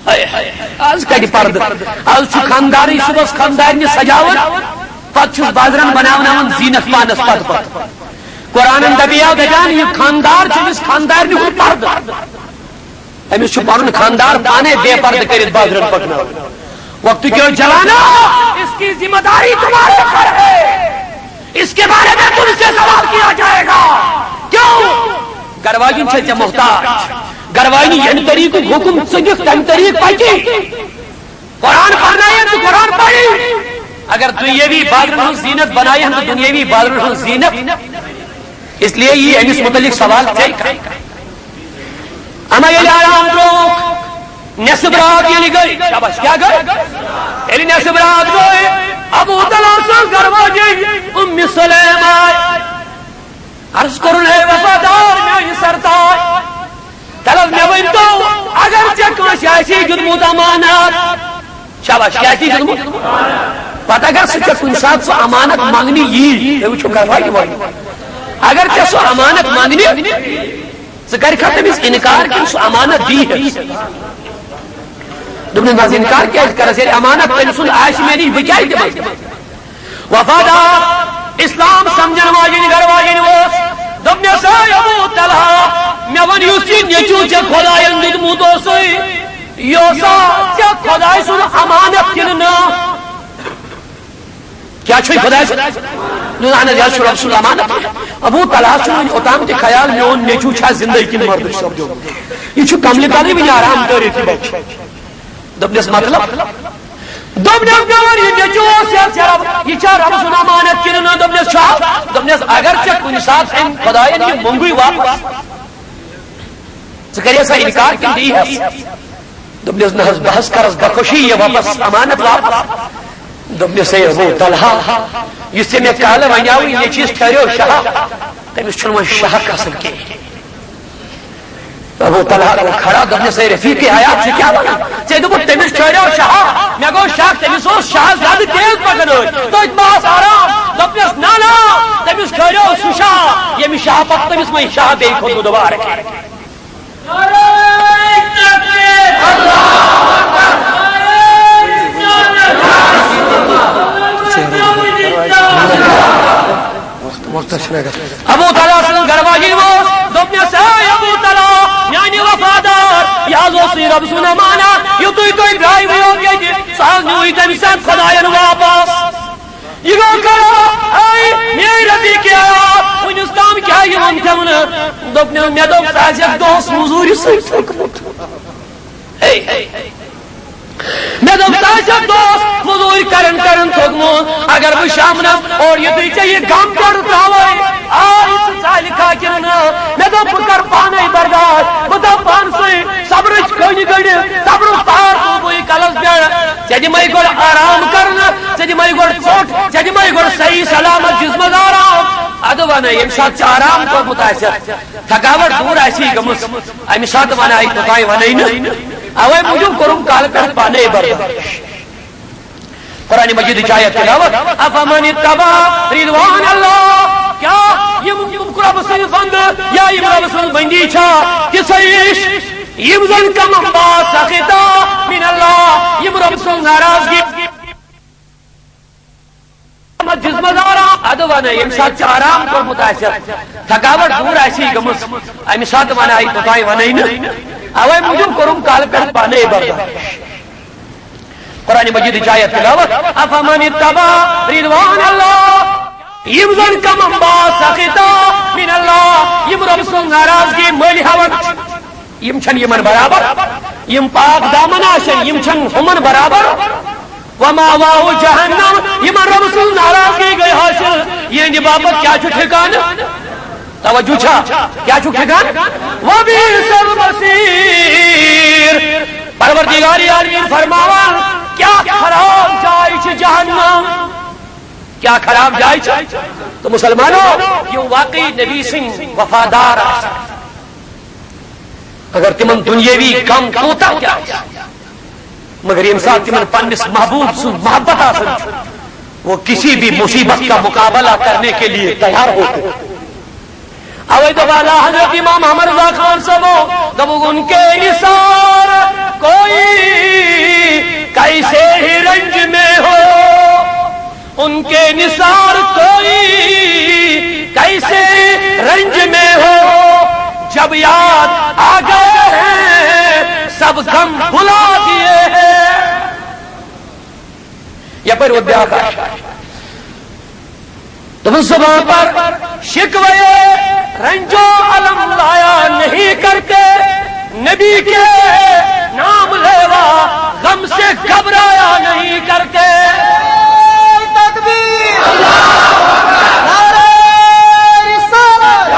ہاے ہاے، از کتہِ پردٕ؟ از چھُ خاندارٕے صُبحس خاندارنہِ سجاوٹ، پتہٕ چھُس بازرن بناوناوان زیٖنت پانس پتہٕ پتہٕ۔ قرآنن دپیو دپان، یہِ خاندار چھُ أمِس خاندارنہِ ہُنٛد پردٕ۔ أمِس چھُ پنُن خاندار پانے بے پردٕ کٔرِتھ بازرن پکناوان۔ وقت کیوں جوانا، اس کی ذمہ داری تمہارے اوپر ہے، اس کے بارے میں تم سے سوال کیا جائے گا۔ کیوں؟ گرواجن چھے ژےٚ محتاج۔ گرواجنہِ ییٚمہِ طریقُک حکم ژٕ دِکھ، تمہِ طریقہٕ پکی۔ قرآن پرناوِ تہٕ قرآن پری۔ اگر دنیاوی بازرن ہٕنٛز زینت بناوِ تہٕ دنیاوی بازرن ہٕنٛز زینت، اس لیے یی أمِس متعلق سوال ژے کرنہٕ۔ اما ییٚلہِ آرام ترٛووُکھ، نصف رات ییٚلہِ گٔے، شاباش، کیٛاہ گٔے؟ ییٚلہِ نصف رات گٔے، ابو طلحہ سٕنٛز گرواجی اُم سلیم آے۔ عرض کوٚرُن، اے وفادار میانہِ سردار، تلہٕ مےٚ ؤنۍ تو، اگر ژےٚ کٲنٛسہِ آسی دیُتمُت امانت، شاباش، کیٛاہ آسی دیُتمُت؟ پتہٕ اگر سُہ ژےٚ کُنہِ ساتہٕ سُہ امانت منٛگنہِ یی، تُہۍ وٕچھِو گروا یہِ وَنہِ۔ اگر ژےٚ سُہ امانت منٛگنہِ، ژٕ کَرِکھا تٔمِس اِنکار کِنہٕ سُہ امانت دی؟ دوٚپنَس، نہ حظ، اِنکار کیٛازِ کَرَس؟ ییٚلہِ امانت تٔمۍ سُنٛد آسہِ مےٚ نِش، بہٕ کیٛازِ دِمَس؟ وفادار، اسلام سمجھن واجن گھر واجن وس۔ دوٚپنس، اے ابو طلحہ، مےٚ وَن، یُس یہِ نیٚچو ژےٚ خۄدایَن دیُتمُت اوسُے، یہِ اوسا ژےٚ خۄداے سُنٛد امانت کِنہٕ نہٕ؟ کیٛاہ چھُے خۄداے سُنٛد؟ نہٕ، اہن حظ، یہِ حظ چھُ رۄب سُنٛد امانت۔ ابو طلحہ چھُ وۄنۍ اوٚتام تہِ خیال، میون نیٚچو چھا زندے کِنہٕ مردٕ چھُ سپدیومُت؟ یہِ چھُ کملہِ تلٕے وٕنہِ آرام دٲرِتھ یہِ بچہِ۔ دوٚپنس، مطلب؟ دوٚپنس، مےٚ وَن، یہِ نیٚچوٗ اوس یَتھ، ژےٚ رب، یہِ چھا رب سُنٛد امانت کِنہٕ نہ؟ دوٚپنس، چھا۔ دوٚپنس، اگر ژےٚ کُنہِ ساتہٕ أمۍ خۄداین یہِ موٚنگُے واپس، ژٕ کَرے سا اِنکار کِنہٕ دِیٖہَس؟ دوٚپنس، نہ حظ، بہٕ حظ کَرس بخوشی یہِ واپس، امانت واپس۔ دوٚپنس، ہے ابو طلحہ، یُس ژےٚ مےٚ کالہٕ وَنیٛاوُے، یہِ چیٖز ٹھٔہریو شاہ، تٔمِس چھُنہٕ وۄنۍ شاہ کھسان کینٛہہ۔ ابو طلحہ گوٚو کھڑا، دوٚپنس، ہے رفیق حیات، ژٕ کیٛاہ وَنان؟ ژےٚ دوٚپُتھ تٔمِس ٹھٔہریو شاہ، مےٚ گوٚو شک، تٔمِس اوس شاہ زیادٕ تیز پَکان ٲدۍ، تٔتھۍ ما آس آرام؟ دوٚپنس، نہ نہ، تٔمِس ٹھٔہریو سُہ شاہ، ییٚمہِ شاہ پَتہٕ تٔمِس وۄنۍ شاہ بیٚیہِ کھوٚت نہٕ دوبارٕ کینٛہہ۔ وقت، وقتس چھُنہٕ گژھان۔ ابو طلحہ سٕنٛز گرٕ واجِنۍ وٲژ، دوٚپنس، اے ابو طلحہ، میانہِ وفادار، یہِ حظ اوسُے رب سُنٛد امانت، یُتُے تُہۍ درٛایوٕ یوت ییٚتہِ، سُہ حظ نیوٗ تٔمۍ سٕنٛدۍ خۄداین واپس۔ یہِ گوٚو کرو، اے میٲنۍ رفیق حیات، وُنیُس تام کیٛاہ یِوان تھٮ۪ونہٕ؟ دوٚپنس، مےٚ دوٚپ، ژٕ آسکھ دۄہس مٔزوٗرِ سۭتۍ تھوٚکمُت۔ ہے، مےٚ دوٚپ، ژٕ آسکھ دۄہس مٔزوٗرۍ کران کران تھوٚکمُت۔ اگر بہٕ شامنس اورٕ یِتھُے ژےٚ یہِ غم گۄڈٕ ترٛاوے، آے ژٕ ژالہِ کھا کِنہٕ نہ؟ مےٚ دوٚپ، بہٕ کرٕ پانے برداش، بہٕ تھاوٕ پانسٕے صبرٕچ کٔنۍ کٔڑِتھ، صبرُک تار تُلہٕ بہٕ یہِ کلس پٮ۪ٹھ۔ ژےٚ دِمے گۄڈٕ آرام کرنہٕ، ژےٚ دِمے گۄڈٕ ژوٚٹ، ژےٚ دِمے گۄڈٕ صحیح سلامت جسمس آرام۔ ادٕ ونے، ییٚمہِ ساتہٕ ژےٚ آرام کوٚرمُت آسہِ، تھکاوٹ دوٗر آسی گٔمٕژ، امہِ ساتہٕ ونہٕ ہاے توٚتام ونَے نہٕ۔ اوے موٗجوٗب کوٚرُم کالہٕ پٮ۪ٹھ پانے برداش۔ قرآن مجیدٕچ آیت تلاوت، افمن اتبع رضوان اللہ، کیا یِم رب سٕنٛدۍ بندٕ یا یِم رب سٕنٛز بندی چھا تِژھے ہِش، یِم زن کم با سخطا من اللہ، یِم رب سٕنٛز ناراضگی جسمس آرام، ادٕ ونہٕ ییٚمہِ ساتہٕ ژےٚ آرام کوٚرمُت آسہِ، تھکاوٹ دوٗر آسی گٔمٕژ، امہِ ساتہٕ ونہٕ ہاے توٚتام ونَے نہٕ۔ اوے موٗجوٗب کوٚرُم کالہٕ پٮ۪ٹھ پانے برداش۔ قرآن مجیدٕچ آیت تلاوت، افمن اتبع رضوان اللہ، یِم زن کم با سخطا من اللہ، یِم رب سٕنٛز ناراضگی مٔلۍ ہاوان، یِم چھَنہٕ یِمن برابر، یِم پاک دامن آسن، یِم چھَنہٕ ہُمن برابر۔ ومأواہ جہنم، یِمن رب سٕنٛز ناراضگی گٔے حٲصِل، یِہنٛدِ باپتھ کیٛاہ چھُ ٹھِکانہٕ؟ توجہ چھا؟ کیٛاہ چھُ ٹھِکانہٕ؟ وبئس المصیر۔ پروردگار عالمین فرماوان، کیٛاہ خراب جاے چھِ جہنم، کیٛاہ خراب جاے چھِ۔ تہٕ مسلمانو، یِم واقعی نبی سٕنٛدۍ وفادار آسن، اگر تِمن دُنیٲوی غم کوٗتاہ تہِ آسہِ، مگر ییٚمہِ ساتہٕ تِمن پننِس محبوب سٕنٛز محبت آسان چھُ، وہ کسی بھی مصیبت کا مقابلہ کرنے کے لیے تیار ہوتے ہیں۔ اوے دوٚپ اعلیٰ حضرت امام احمد رضا خان صٲبو، دوٚپُکھ، ان کے نثار کوئی کیسے ہی رنج میں ہو، ان کے نثار کوئی کیسے رنج میں ہو، جب یاد آ گئے ہیں سب غم بھلا دیے ہیں۔ یپٲرۍ ووت بیٛاکھ اکھ۔ دوٚپُن، زبان پر شکوے رنج و الم لایا نہیں کرتے، نبی کے نام لیوا غم سے گھبرایا نہیں کرتے۔ تکبیر! نعرہ رسالت!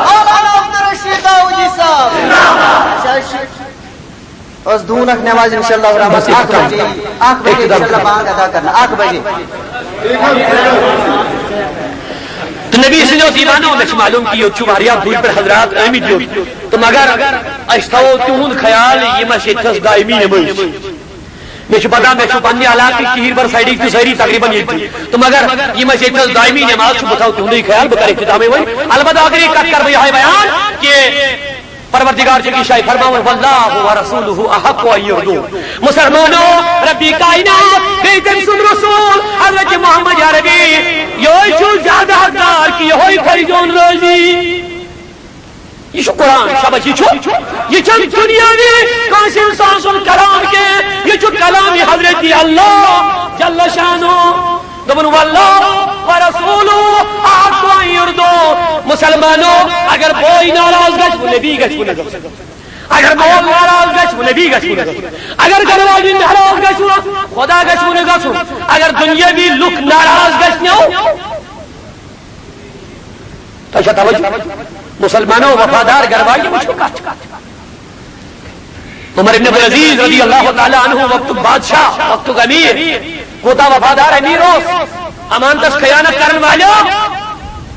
مولانا عبدالرشید داؤدی صاحب! اچھا، اچھا۔ ٲس دوٗن اکھ نماز انشاءاللہ الرحمن، بس اکھ اختتام بجے، کرو۔ اکھ بجے اختتام انشاءاللہ کرو۔ بانگ ادا کرنا، اکھ بجے۔ تہٕ نبی سٕنٛدِ اوس ایٖمان، مےٚ چھُ معلوٗم کہِ یوٚت چھُ واریاہ دوٗرِ پٮ۪ٹھ حضرات آمٕتۍ یوٚت، تہٕ مگر أسۍ تھاوو تِہُنٛد خیال، یِم اَسہِ ییٚتہِ تھَس دایمی نمٲزۍ چھِ۔ مےٚ چھُ پتہ، مےٚ چھُ پننہِ علاقٕکۍ کِہِرۍ بر سایڈٕکۍ تہِ سٲری تقریباً ییٚتہِ، تہٕ مگر یِم اَسہِ ییٚتہِ تھَس دایمی نماز چھِ، بہٕ تھاوٕ تِہُنٛدُے خیال، بہٕ کرٕ اختتامٕے وۄنۍ۔ البتہ ٲخری کتھ کرٕ بہٕ یِہوٚے بیان کہِ پروردگار چھُ عشاء فرماوان، واللہ ورسولہ احق ان یرضوہ۔ مسلمانو، ربی کائنات، بیٚیہِ تٔمۍ سُنٛد رسول حضرت محمد عربی، یِہوٚے چھُ زیادٕ حقدار کہِ یِہوٚے تھٲیزیون رٲضی۔ یہِ چھُ قرآن، شاباش، یہِ چھُ، یہِ چھُنہٕ دُنیاوی کٲنٛسہِ اِنسان سُنٛد کلام کینٛہہ، یہِ چھُ کلام حضرت اللہ جل شانہ۔ دوٚپُن، واللہ ورسولہ احق ان یرضوہ۔ مسلمانو، اگر بوے ناراض گژھِ، نبی گژھِ نہٕ گژھُن۔ اگر مول ناراض گژھِ، نبی گژھِ نہٕ گژھُن۔ اگر گرٕ واجِنۍ ناراض گژھِ، خدا گژھِ نہٕ گژھُن۔ اگر دُنیٲوی لُکھ ناراض گژھِ نو، تۄہہِ چھا توجہ؟ مسلمانو، وفادار گرٕ واجِنۍ وٕچھِو کتھ۔ عمر ابن عبدالعزیز رضی اللہ تعالیٰ عنہ، وقتُک بادشاہ، وقتُک امیر، کوٗتاہ وفادار امیر اوس، امانتس خیانت کرن والیو۔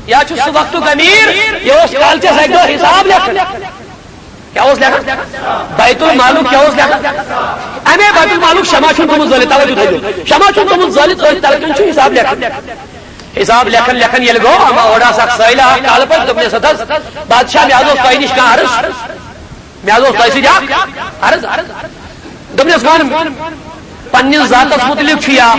یا چھُ سُہ وقتُک امیر، یہِ اوس کالچس اکہِ دۄہ حساب لیکھان۔ کیا اوس لیکھان؟ بیت المالُک کیا اوس لیکھان؟ امے بیت المالُک شمع چھُنہٕ گوٚمُت زٲلِتھ، توجہ تھٲیِو۔ شمع چھُنہٕ گوٚمُت زٲلِتھ، أتھۍ تلہٕ کِنۍ چھُ حساب لیکھان۔ حساب لیکھان لیکھان ییٚلہِ گوٚو، اما اورٕ آسہٕ اکھ سٲیلہ اکھ کالہٕ پتہٕ، دوٚپنس، ہتس بادشاہ، مےٚ حظ اوس تۄہہِ نِش کانٛہہ عرض۔ مےٚ حظ اوس تۄہہِ سۭتۍ اکھ عرض۔ دوٚپنس، ون، پننِس ذاتس متعلق چھُ یا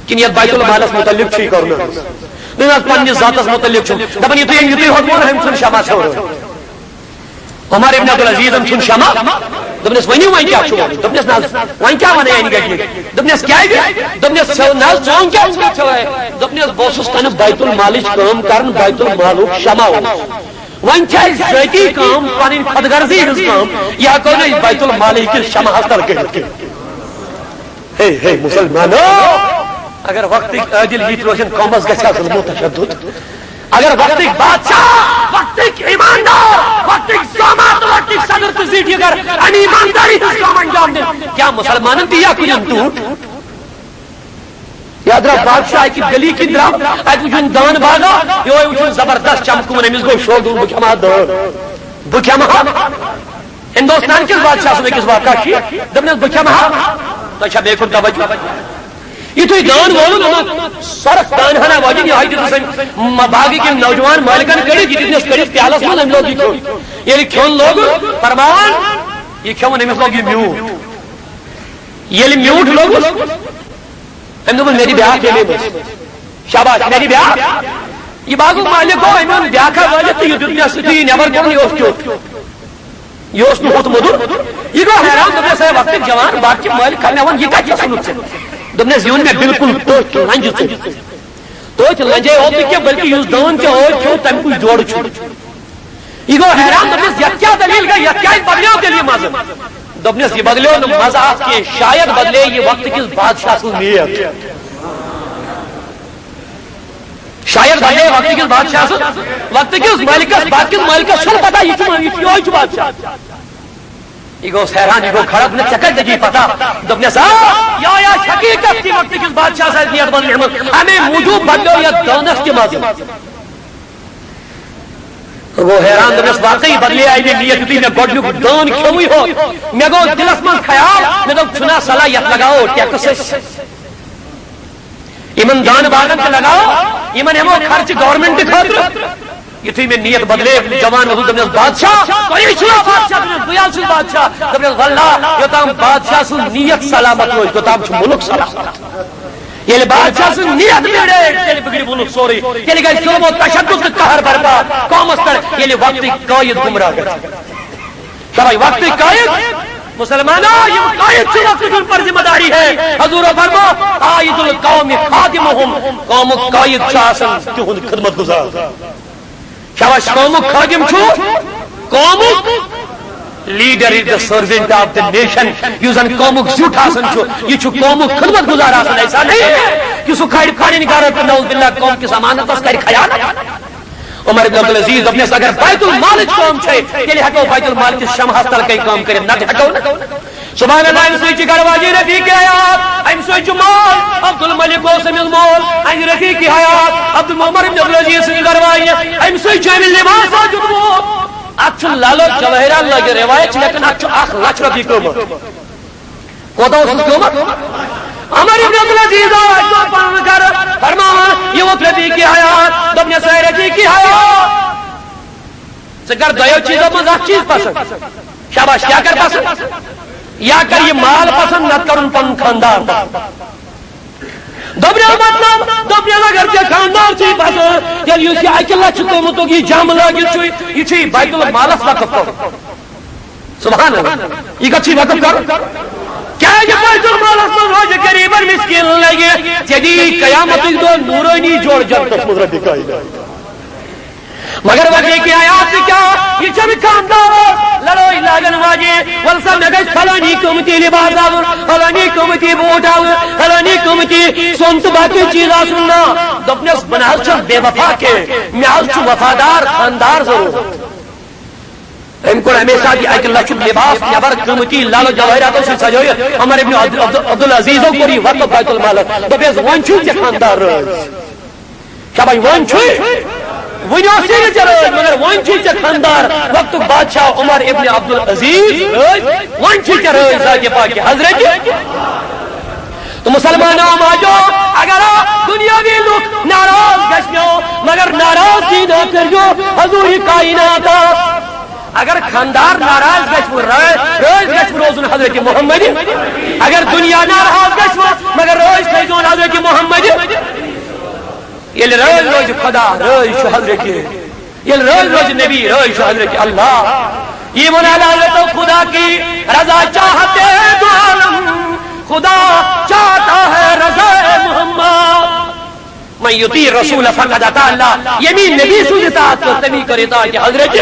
کِنہٕ یتھ بیت المالس متعلق چھُ یہِ کرُن؟ دوٚپنس، پننِس ذاتس متعلق چھُ۔ دپان، یُتھُے أمۍ یُتُے ہوت ووٚن، أمۍ ژھُن شمع ژھیوٚر۔ عمر ابن عبدالعزیزن ژھُن شمع۔ دوٚپنس، ؤنِو وۄنۍ کیٛاہ چھُ وَنُن؟ دوٚپنس، نہ حظ، وۄنۍ کیٛاہ وَنَے اَنہِ گٔٹہِ؟ دوٚپنس، کیٛازِ؟ دوٚپنس، ژھیوٚو نہ حظ، ژٕ وۄنۍ کیٛاہ چھُکھ ژھیوٚوے؟ دوٚپنس، بہٕ اوسُس تَنہٕ بیت المالٕچ کٲم کران، بیت المالُک شمع اوسُس۔ وۄنۍ چھِ اَسہِ ذٲتی کٲم، پنٕنۍ خود غرضی ہٕنٛز کٲم، یہِ ہٮ۪کو نہٕ أسۍ بیت المالٕے کِس شمعس تل کٔرِتھ کینٛہہ۔ ہے، ہے، مسلمانو، اگر وقتٕکۍ عٲدِل یِتھۍ روزن، قومس گژھِ ہا ظلم و تشدد۔ اگر وقتٕکۍ بادشاہ، وقتٕکۍ ایماندار، وقتٕکۍ زامات، وقتٕکۍ صدر تہٕ زیٹھۍ اگر اَمہِ ایمانداری ہٕنٛز کٲم انجام دِن، کیٛاہ مسلمانن تہِ یا کُنٮ۪ن ٹوٗٹ؟ یا درٛاو بادشاہ اَکہِ گلی کِنۍ درٛاو، اَتہِ وُچھُن دان باغا، یِہوٚے وُچھُن زبردست چمکُن، أمِس گوٚو شوق، دوٚپُن، بہٕ کھٮ۪مہٕ ہا دٲن، بہٕ کھٮ۪مہٕ ہا۔ ہندوستان کِس بادشاہ سُنٛد أکِس واقعہ چھُ یہِ، دوٚپنس، بہٕ کھٮ۪مہٕ ہا۔ تۄہہِ چھا بیٚیہِ کُن توجہ؟ یُتھُے دان وولُن، یِمو سۄرُکھ دان ہنا وٲجِن، یِہوٚے دیُتنَس أمۍ باغٕکۍ یِم نوجوان مٲلکَن کٔڑِتھ، یہِ دیُتنَس کٔڑِتھ پیالَس منٛز، أمۍ لوگ یہِ کھیوٚن۔ ییٚلہِ کھیوٚن لوگُن، فرمان، یہِ کھیوٚن، أمِس لوگ یہِ میوٗٹھ۔ ییٚلہِ میوٗٹھ لوگُس، أمۍ دوٚپُن، مےٚ دِ بیٛاکھ ییٚمے منٛز۔ شاباش، مےٚ دِ بیٛاکھ۔ یہِ باغُک مٲلِک گوٚو، أمۍ اوٚن بیٛاکھا وٲلِتھ تہٕ یہِ دیُت مےٚ سۭتۍ، یہِ نٮ۪بر کوٚڑُن، یہِ اوس کیُتھ۔ یہِ اوس نہٕ ہُتھ موٚدُر۔ یہِ گوٚو حیران، دوٚپنس، ہے، وقتٕکۍ جوان، بادشاہ مٲلِک کھا مےٚ ووٚن، یہِ کتہِ چھُ ژھُنُتھ ژےٚ؟ دوٚپنس، یہِ اوٚن مےٚ بالکل تٔتھۍ لنجہِ ژےٚ۔ تٔتھۍ لنجے یوت نہٕ کینٛہہ، بلکہِ یُس دٲن ژےٚ ٲدۍ کھیوٚو، تَمہِ کُے جوڑٕ چھُ۔ یہِ گوٚو حیران، دوٚپنس، یتھ کیٛاہ دٔلیٖل گٔے، یتھ کیٛازِ بدلیو تیٚلہِ یہِ مزٕ؟ دوٚپنس، یہِ بدلیو نہٕ مزٕ اتھ کینٛہہ، شاید بدلے یہِ وقتہٕ کِس بادشاہ سٕنٛز نیت۔ شاید بدلے وقتہٕ کِس بادشاہ سٕنٛز، وقتہٕ کِس مٲلکس، وقتہٕ کِس مٲلکس چھُنہٕ پتہ، یہِ چھُ، یہِ چھُ، یِہوٚے چھُ بادشاہ۔ یہِ گوٚو حیران، یہِ گوٚو کھڑا، دوٚپنس، ژےٚ کتہِ لگی پتہ؟ دوٚپنس، آ، یہِ آیہِ اَسہِ حقیٖقت کہِ وقتہٕ کِس بادشاہ سٕنٛز نیت بدلے، اَمے موٗجوٗب بدلیو یتھ دٲنس تہِ مزٕ۔ گوٚو حیران، دوٚپنس، واقعی بدلے آیہِ مےٚ نیت، یُتھُے مےٚ گۄڈٕنیُک دٲن کھیوٚوُے ہوت، مےٚ گوٚو دِلس منٛز خیال، مےٚ دوٚپ، چھُنا صلاح یتھ لگاوو ٹیکس أسۍ؟ یِمن دانہٕ باغن تہِ لگاوو، یِمن ہٮ۪مو خرچہٕ گورنمنٹ خٲطرٕ۔ یُتھُے مےٚ نیت بدلے، جوان اوسُس، دوٚپنس، بادشاہ، تُہی چھِوا بادشاہ؟ دوٚپنس، بہٕ حظ چھُس بادشاہ۔ دوٚپنس، واللہ، یوٚتام بادشاہ سٕنٛز نیت سلامت روزِ، توٚتام چھُ مُلک سلامت۔ ییٚلہِ بادشاہ سٕنٛز نیت بِگڑے، تیٚلہِ بِگڑِ مُلک سورُے۔ تیٚلہِ گژھِ ظلم و تشدد تہٕ قہر برپا قومس پٮ۪ٹھ، ییٚلہِ وقتٕکۍ قٲیِد گمراہ گژھِ۔ شاباش، وقتٕکۍ قٲیِد، مسلمانو، یِم قٲیِد چھِ، وقتٕچ یِم پر ذمہ داری ہے۔ حضور فرمو، قائد القوم خادمهم، قومُک قٲیِد چھُ آسان تِہُنٛد خدمت گزار۔ شاباش، قومُک خادم چھُ، قومُک leader is the servant of the nation۔ یُس زن قومُک زیُٹھ آسان چھُ، یہِ چھُ قومُک خدمت گزار آسان۔ ایسا نہیں ہے کہ سُہ کھارِ پنٕنۍ گرٕ تہٕ نعوذ باللہ قوم کِس امانتس کرِ خیانت۔ عمر ابن عبدالعزیز دوٚپنس، اگر بیت المالٕچ کٲم چھے، تیٚلہِ ہٮ۪کو بیت المال کِس شمعس تل کَنہِ کٲم کٔرِتھ، نتہٕ ہٮ۪کو نہٕ۔ سبحان اللہ، أمۍ سٕے چھِ گرٕ واجیٚنۍ رفیق حیات، أمۍ سٕے چھُ مول، عبد الملک اوس أمِس مول، أمۍ رفیق حیات، عبد عمر ابن عبدالعزیز سٕنٛز گرٕ واجیٚنۍ، أمۍ سٕے چھُ أمِس لباس دیُتمُت۔ اَتھ چھُ لالو جوٲہرات لٲگِتھ، رِوایت چھِ لیکھان، اَتھ چھُ اَکھ لَچھ رۄپیہِ قۭمَتھ۔ کوتاہ اوسُس قۭمَتھ؟ عمر ابن عبدالعزیز آو اَکہِ دۄہ پَنُن گَرٕ، فرماوان، یہِ ووت رفیق حیات، دوٚپنَس، اے رفیق حیات، ژٕ کر دۄیو چیٖزو منٛز اَکھ چیٖز پَسنٛد۔ شاباش، کیٛاہ کر پَسنٛد؟ یا کر یہِ مال پَسنٛد، نَتہٕ کَرُن پَنُن خانٛدار پَسنٛد۔ دوٚپنَس مطلب، دوٚپنَس اگر ژےٚ خانٛدار چھُے پَسنٛد، تیٚلہِ یُس یہِ اَکہِ لَچھِ قۭمَتُک یہِ جَم لٲگِتھ چھُے، یہِ چھُے بیت المالَس وقف کَرُن۔ سبحان اللہ۔ یہِ کَتھ چھُے وقف کَرُن؟ کیٛازِ بیت المالَس منٛز روزِ غریٖبَن مِسکیٖنَن لَگہِ، ژےٚ دِیی قیامتٕکۍ دۄہ نوٗرٲنی جوڑٕ جنتَس منٛز رۄبِ کائنات۔ مگر وجہ کیا آیات تہِ کیا؟ یہ چھنہٕ خاندار، لڑٲے لاگن واجہِ۔ ول سا، مےٚ گژھِ فلٲنی قۭمتی لباس آسُن، فلٲنی قۭمتی بوٗٹ آسُن، فلٲنی قۭمتی سۄن تہٕ باقٕے چیٖز آسُن۔ نہ، دوٚپنس، بہٕ نہ حظ چھُس بے وفا کینٛہہ، مےٚ حظ چھُ وفادار خاندار ضروٗرت۔ أمۍ کوٚڑ اَمے ساتہٕ یہِ اَکہِ لَچھُک لباس نٮ۪بر، قۭمتی لالہٕ جوٲہراتو سۭتۍ سجٲوِتھ۔ عمر ابن عبد-، عبد-، عبدالعزیزو کوٚر یہِ وقف بیت المالس۔ دوٚپُس، وۄنۍ چھُے ژےٚ خاندار رٲضۍ۔ کیٛاہ بھائی، وۄنۍ چھُے؟ وُنہِ اوسُے نہٕ ژےٚ رٲضۍ، مگر وۄنۍ چھُے ژےٚ خاندار۔ وقتُک بادشاہ عمر ابن عبدالعزیز رٲضۍ، وۄنۍ چھُے ژےٚ رٲضۍ ذاتِ پاکہِ حضرت۔ تو مسلمانوں، ماجو، اگر دنیاوی لوگ ناراض گژھنو، مگر ناراض تھی نہ کریو حضور کائنات۔ اگر خاندار ناراض گژھِ، رٲ-، رٲضۍ گژھِ روزُن حضرت محمد۔ اگر دنیا ناراض گژھِ، مگر رٲضۍ تھٲیزون حضرت محمد۔ ییٚلہِ رٲضۍ روزِ خدا، رٲضۍ چھُ حضرت، ییٚلہِ رٲضۍ روزِ نبی، رٲضۍ چھُ حضرت اللہ۔ یہ منانا حضرت خدا کی رضا چاہتے دو عالم، خدا چاہتا ہے رضا محمد۔ من یطیع رسول فقد اطاع اللہ، یمی نبی سٕنٛز اطاعت کٔر، تمی کٔر اطاعت حضرت۔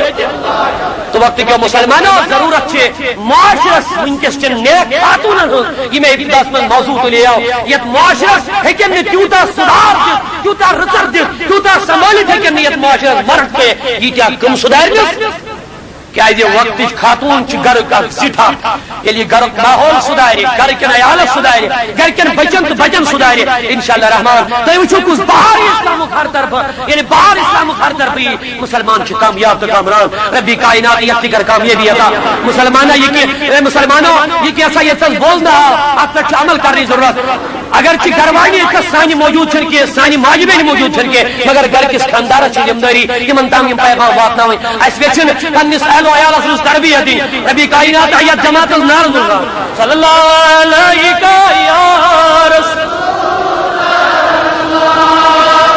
تو وقت کیو مسلمانو، ضرورت چھِ معاشرس وٕنکیٚس چٮ۪ن نیک خاتوٗنن ہٕنٛز، یِم مےٚ ابتداہس منٛز موضوع تُلیو۔ یتھ معاشرس ہیٚکن نہٕ تیوٗتاہ سُدھار دِتھ، تیوٗتاہ رٕژر دِتھ، تیوٗتاہ سنبھٲلِتھ ہیٚکن نہٕ یتھ معاشرس مرد کینٛہہ، ییٖتیٛاہ کٕم سُدھارنس۔ کیازِ وقتٕچ خاتوٗن چھِ گرُک اکھ زِٹھ اکھ۔ ییٚلہِ یہِ گرُک ماحول سُدھارِ، گرٕ کٮ۪ن عیالس سُدھارِ، گرٕ کٮ۪ن بچن تہٕ بچن سُدھارِ، انشاءاللہ رحمان، تُہۍ وٕچھِو کُس بہار اسلامُک ہر طرفہٕ۔ ییٚلہِ بہار اسلامُک ہر طرفہٕ یی، مسلمان چھِ کامیاب تہٕ کامران۔ ربی کائنات یتھ تہِ کر کامیٲبی عطا۔ مسلمانہ، یہِ کہِ، اے مسلمانو، یہِ کینٛژھا ییٚتہِ تھس بوزنہٕ آو، اتھ پٮ۪ٹھ چھِ عمل کرنٕچ ضروٗرت۔ اگر چھِ گروانی ییٚتہِ تھس سانہِ موجود چھنہٕ کینٛہہ، سانہِ ماجہِ بیٚنہِ موجود چھنہٕ کینٛہہ، مگر گرٕ کِس خاندارس چھِ ذمہٕ دٲری تِمن تام یِم پیغام واتناوٕنۍ۔ اسہِ ویژھِ پننِس اہل و عیالس منٛز تربیت دِنۍ۔ ربی کائنات یتھ جماعتس نعرٕ دِیُن۔ صلی اللہ علیک یا رسول،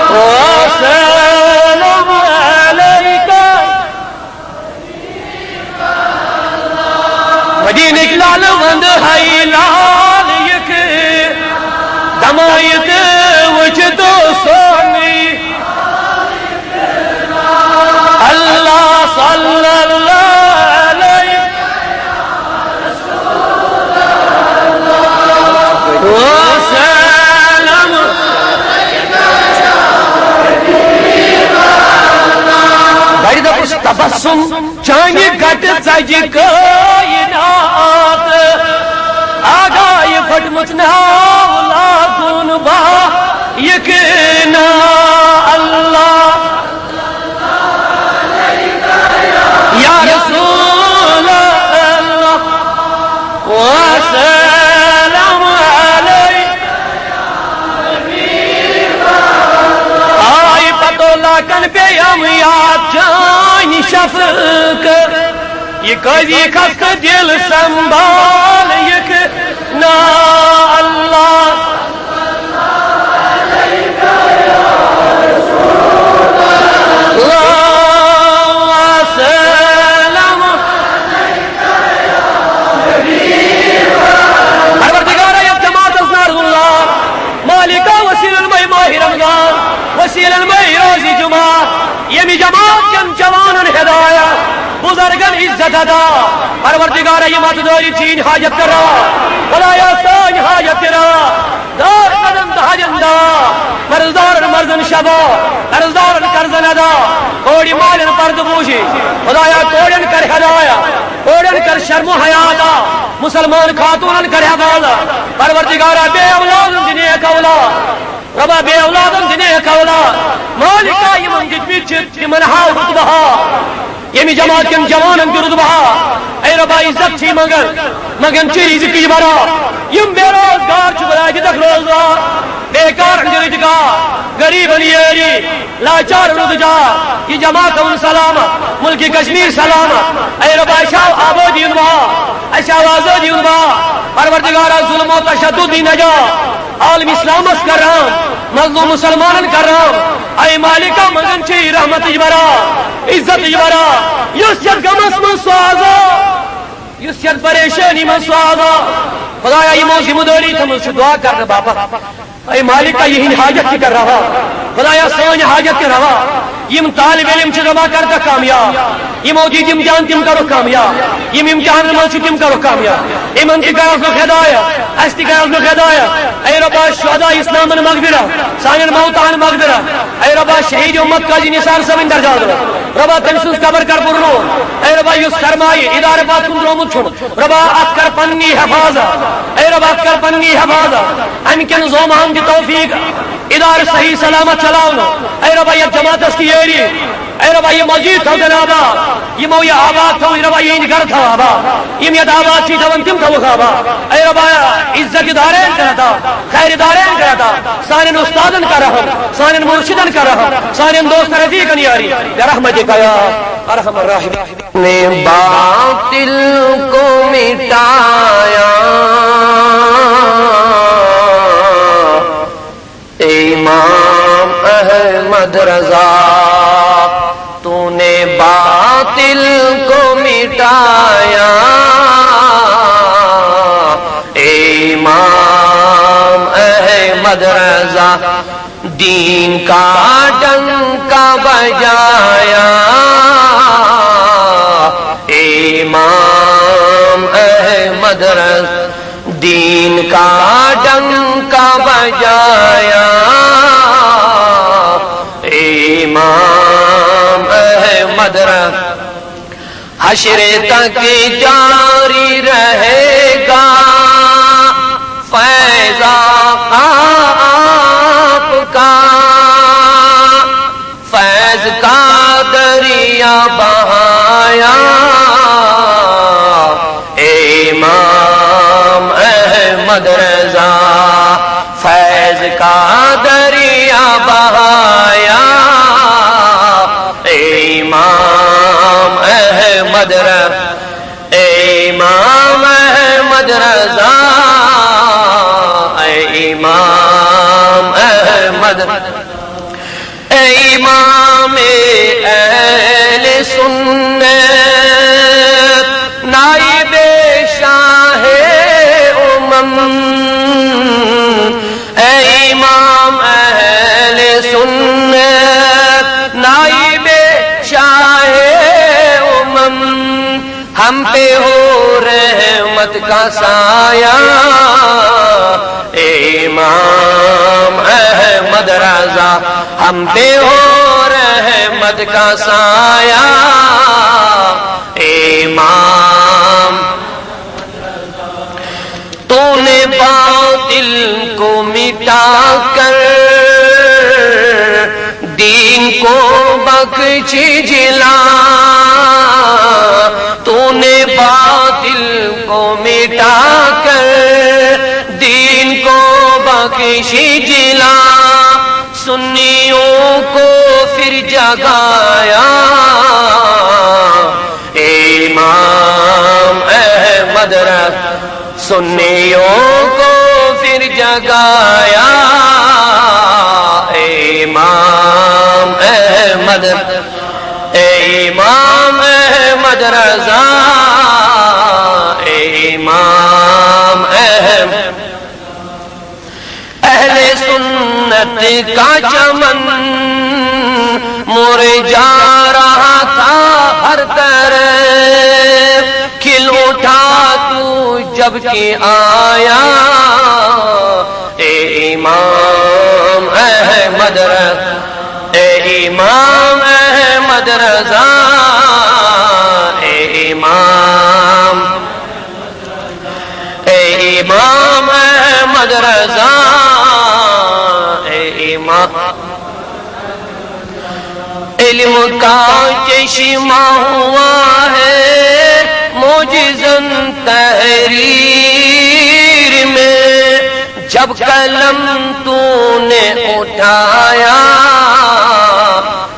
وسلم علیک۔ مدینٕکۍ لالہٕ وندٕ ہاے لال یِکھ، دمایہِ تہٕ وٕچھ تو سونٕے۔ اللہ صلی اللہ علیہ وسلم۔ بڑِ دوٚپُس تبسم چانہِ گٹہٕ ژجہِ کٲینات۔ آگاہہِ پھٔٹمٕژ ناو لاگُن با یہِ کہِ نا اللہ۔ یا رسول اللہ، وسلام علیک۔ آے پتو لاکن بیٚیہِ یِم یاد چٲنۍ شفقت۔ یہِ قٲضی خستہٕ دِل سنبھال یِکھ نا اللہ۔ اللہم صل۔ پروردگارا، یتھ جماعتس نار اللہ، مالکا، وسیلن مے ماہ رمضان، وسیلن مے روزِ جمعہ، ییٚمہِ جماعت کٮ۪ن جوانن ہدایت، بزرگن عزت عطا۔ پروردگارا، یِم اتھ دٲری چٲنۍ حاجت کرا، خدایا سٲنۍ حاجت کرا۔ دار قدم تہٕ حجن دا، مرضدارن مرضن شفا، قرضدارن قرضن ادا، کورِ مالٮ۪ن پردٕ بوٗشی، خدایا کورٮ۪ن کر ہدایت، کورٮ۪ن کر شرم و حیا عطا، مسلمان خاتوٗنن کر حفاظت، پروردگارا بے اولادن دِ نیک اولاد، رۄبا بے اولادن دِ نیک اولاد، مالکا یِمن دِتمٕتۍ چھِ تِمن ہاو رُتبہٕ ہا۔ ییٚمہِ جماعت کٮ۪ن جوانن تہِ رُتبہٕ ہا۔ اے رۄبا، عزت چھِ منگان، منگان چھِ رزقٕچ برا۔ یِم بے روزگار چھِ، خدایا دِتکھ روزگار، بیکارن دِ رُزگار، غریبن یٲری، لاچارن رُزگار۔ یہِ جماعت تھاوُن سلامت، ملکِ کشمیر سلامت۔ اے رۄبا، اَسہِ آو آبٲدی ہُنٛد بہار، اَسہِ آو آزٲدی ہُنٛد بہار۔ پروردگارا، ظلم و تشدد دی نجات، عالم اسلامس کر رحم، مظلوم مسلمانن کر رحم۔ اے مالکا، منگان چھِ رحمتٕچ برا، عزتٕچ برا۔ یُس یتھ غمس منٛز سُہ آزا، یُس یتھ پریشٲنی منٛز سُہ آزا، خدایا، یِمو ذمہٕ دٲری تھٲومٕژ چھِ دعا کرنہٕ باپتھ۔ اے مالکا، یِہِنٛدۍ حاجت تہِ کر روا۔ خدایا، سٲنۍ حاجت تہِ روا۔ یِم طالب علم چھِ، رۄبا، کر تہٕ کامیاب۔ یِمو دِتۍ امتحان، تِم کرُکھ کامیاب۔ یِم امتحانن منٛز چھِ، تِم کرُکھ کامیاب۔ یِمن تہِ کرکھ نہٕ ہدایت، اسہِ تہِ کرکھ نہٕ ہدایت۔ اے رۄبا، شہداء اسلامن مغفرت، سانٮ۪ن موتاہن مغفرت۔ اے رۄبا، شہید امت قاضی نثار صٲبٕنۍ درجات رٔٹ۔ رۄبا، تٔمۍ سٕنٛز قبر کر پُرنوٗر۔ اے رۄبا، یُس سرمایہِ ادارٕ پتھ کُن ترٛوومُت چھُن، رۄبا، اتھ کر پننی حفاظت۔ اے رۄبا، اتھ کر پننی حفاظت۔ امہِ کٮ۪ن زومہٕ ہن دِ توفیق ادارٕ صحیح سلامت چلاونہٕ۔ اے رۄبا، یتھ جماعتس تہِ یٲری۔ اے رۄبا، یہِ مسجد تھاو زن آباد۔ یِمو یہِ آباد تھوو، اے رۄبا، یِہنٛدۍ گرٕ تھاو آباد۔ یِم یتھ آباد چھِ تھاوان، تِم تھاوُکھ آباد۔ اے رۄبا، عزت دارین کر عطا، خیر دارین کر عطا۔ سانٮ۪ن استادن کر رحم، سانٮ۪ن مرشدن کر رحم، سانٮ۪ن دوستن رفیقن یاری۔ برحمتک یا ارحم الراحمین۔ نے باطل کو مٹایا، امام احمد رضا، تو نے باطل کو مٹایا، امام احمد رضا، دین کا ڈنکا بجایا، امام احمد رضا، دین کا ڈنکا بجایا، امام احمد رضا۔ حشر تک جاری رہے گا فیض آقا آپ کا، فیض کا دریا بہایا، امام احمد رضا، فیض کا دریا بہایا، امام احمد رضا، امام احمد رضا، امام احمد، امام اہل سنت، نائب شاہ امم، اے امام اہل سنت، نائب شاہ امم، ہم پہ ہو رحمت کا سایہ، امام احمد رضا، ہم پہ ہو رحمت کا سایہ، امام۔ تو نے باطل کو مٹا کر دین کو بخش جلا، تو نے باطل کو مٹا کر دین کو بخش جلا، سنیوں کو پھر جگایا، امام احمد رضا، سنیوں کو پھر جگایا، امام احمد، امام احمد رضا، امام احمد۔ اہل سنت کا چمن مرجھا رہا تھا ہر طرف، کھل اٹھا تو جب کہ آیا، اے امام احمد رضا، اے امام احمد رضا، اے امام، اے امام احمد رضا، اے امام۔ علم کا چشمہ ہوا ہے معجزاً تحریر میں، جب قلم تو نے اٹھایا،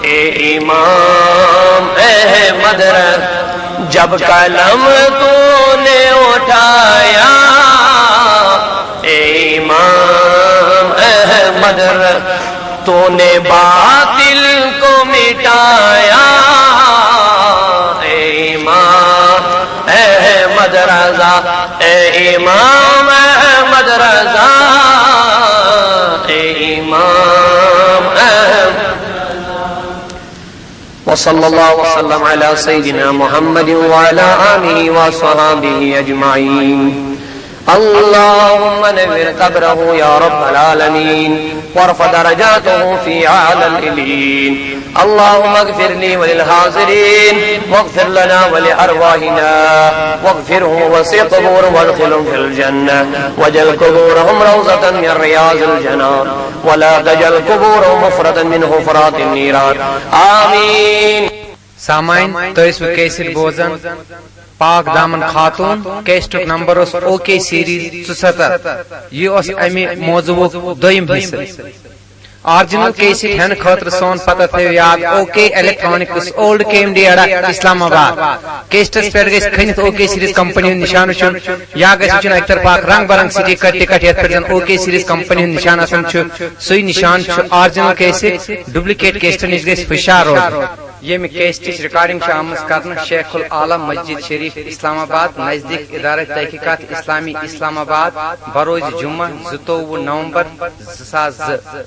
اے امام احمد رضا، جب قلم تو نے اٹھایا، اے امام احمد رضا، تو نے باطل کو مٹایا، اے امام احمد رضا، اے امام احمد رضا، اے امام احمد۔ وصلى الله وسلم على سيدنا محمد وعلى آله وصحبه أجمعين. اللهم نور قبره يا رب العالمين، وارفع درجاته في أعلى العليين. اللهم اغفر لي وللحاضرين، واغفر لنا ولأرواحنا، واغفره وسع قبورهم وادخلهم في الجنة، واجعل قبورهم روضة من رياض الجنة، ولا تجعل قبورهم حفرة من حفرات النيران. آمين. سامعین، تُہۍ ٲسِو کیسٹ بوزان پاک دامن خاتون، کیسٹُک نمبر اوس او کے سیریز ژُسَتَتھ۔ یہِ اوس اَمہِ موضوعُک دوٚیِم حصہٕ۔ آرجنل کیسٹ ہٮ۪نہٕ خٲطرٕ سون پتہ تھٲیِو یاد، او کے الیکٹرانکس، اولڈ کے ایم ڈی اڑا، اسلام آباد۔ کیسٹس پٮ۪ٹھ گژھِ کھٔنِتھ او کے سیریز کمپنی ہُنٛد نشانہٕ وٕچھُن، یا گژھِ وٕچھُن اَکہِ طرفہٕ اکھ رنگ برنگ سٹیکر ٹکٹ، یتھ پٮ۪ٹھ زن او کے سیریز کمپنی ہُنٛد نشانہٕ آسان چھُ، سُے نشانہٕ چھُ آرجنل کیسٹ۔ ڈُپلیکیٹ کیسٹن نِش گژھِ ہُشیار روزُن۔ ییٚمہِ کیسٹٕچ ریکارڈنگ چھِ آمٕژ کرنہٕ شیخ العالم مسجد شریف، اسلام آباد، نزدیک ادارہ تحقیقات اسلامی، اسلام آباد، بروز جمعہ، زٕتووُہ نومبر زٕ ساس زٕ۔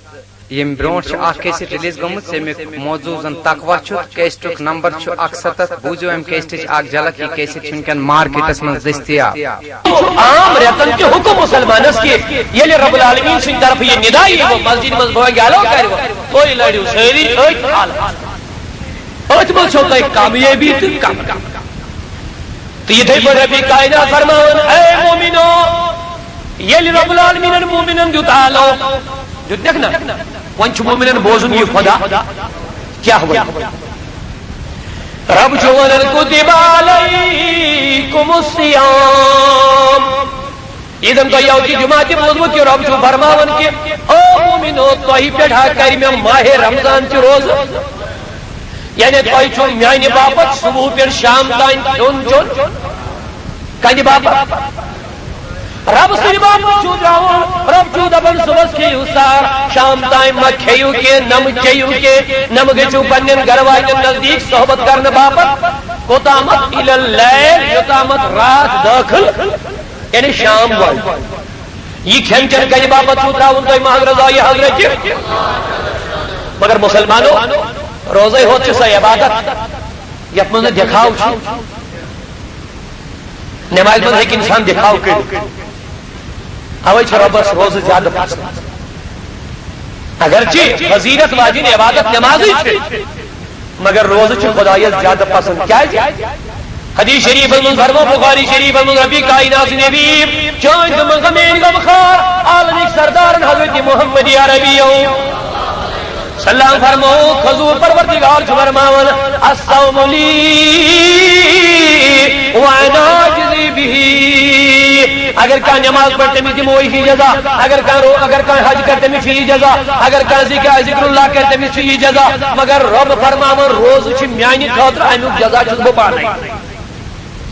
ییٚمہِ برونٛٹھ چھِ اکھ کیسٹ ریلیز گٔمٕژ، ییٚمیُک موضوع زن تقویٰ چھُ۔ کیسٹُک نمبر چھُ اکھ ستتھ۔ بوٗزِو امہِ کیسٹٕچ اکھ جھلک۔ یہِ کیسٹ چھِ وٕنکیٚن مارکیٹس منٛز دٔستیاب۔ عام رٮ۪تن تہِ حُکم مسلمانس کہِ ییٚلہِ رب العالمین سٕنٛدِ طرفہٕ یہِ ندا یی، مسجد منٛز بٲنگۍ آلو کرِ، تُہۍ لٲڑِو سٲری أتھۍ حالس۔ أتھۍ منٛز چھو تۄہہِ کامیٲبی تہٕ کم۔ تہٕ یِتھے پٲٹھۍ ربِ کائنات فرماوان، اے مومنو، ییٚلہِ رب العالمینن مومنن دیُت آلو، دیُتنکھ نا؟ وۄنۍ چھُ مومنن بوزُن یہِ خدا کیٛاہ وَنہِ۔ رب چھُ وَنان، کتب علیکم الصیام۔ یہِ زن تۄہہِ یوتہِ جمعہ تہِ بوٗزمُت، یہِ رب چھُ فرماوان کہِ، او مومنو، تۄہہِ پٮ۪ٹھ ہا کرِ مےٚ ماہِ رمضان چہِ روزٕ، یعنی تۄہہِ چھُ میانہِ باپتھ صبح پٮ۪ٹھ شام تام کھیوٚن چیوٚن۔ کَمہِ باپتھ؟ رب سٕنٛدِ باپتھ چھُو ترٛاوُن۔ رب چھُو دَپان، صُبحَس کھیٚیِو سار، شام تام مہ کھیٚیِو کینٛہہ، نہ مہ چیٚیِو کینٛہہ، نہ مہ گٔژھِو پنٛنٮ۪ن گَرٕ والٮ۪ن نزدیٖک صحبت کرنہٕ باپتھ۔ کوٚتامَتھ؟ اِلَى اللَّيْل، یوٚتامَتھ راتھ دٲخٕل، یعنی شام وٲلۍ۔ یہِ کھٮ۪ن چٮ۪ن کَمہِ باپتھ چھُو ترٛاوُن تۄہہِ ماہِ رمضانہِ حضرت؟ مگر مُسلمانو، روزَے ہوت چھِ سۄ عبادت، یَتھ منٛز نہٕ دِکھاو چھُ۔ نمازِ منٛز ہیٚکہِ اِنسان دِکھاو کٔرِتھ۔ اوے چھِ رۄبس روزٕ زیادٕ پسنٛد۔ اگرچہِ فضیلت واجیٚنۍ عبادت نمازٕے چھِ، مگر روزٕ چھِ خۄدایس زیادٕ پسنٛد۔ کیازِ؟ حدیث شریفس منٛز فرمو، بخاری شریفس منٛز، ربِ کائنات سٕنٛدِ حبیب، چٲنۍ تہٕ منٛز میٲنۍ غمخار عالمٕکۍ سردارن حضرت محمد عربی یو۔ سلام فرمووُکھ، حضور پروردگار چھُ فرماوان، الصوم لی وانا اجزی بہ۔ اگر کانٛہہ نماز پرِ، تٔمِس دِمو یہِ جزا۔ اگر کانٛہہ رو-، اگر کانٛہہ حج کرِ، تٔمِس چھُ یہِ جزا۔ اگر کانٛہہ ذکر، ذکر اللہ کرِ، تٔمِس چھُ یہِ جزا۔ مگر رب فرماوان، روزٕ چھِ میانہِ خٲطرٕ، امیُک جزا چھُس بہٕ پانے۔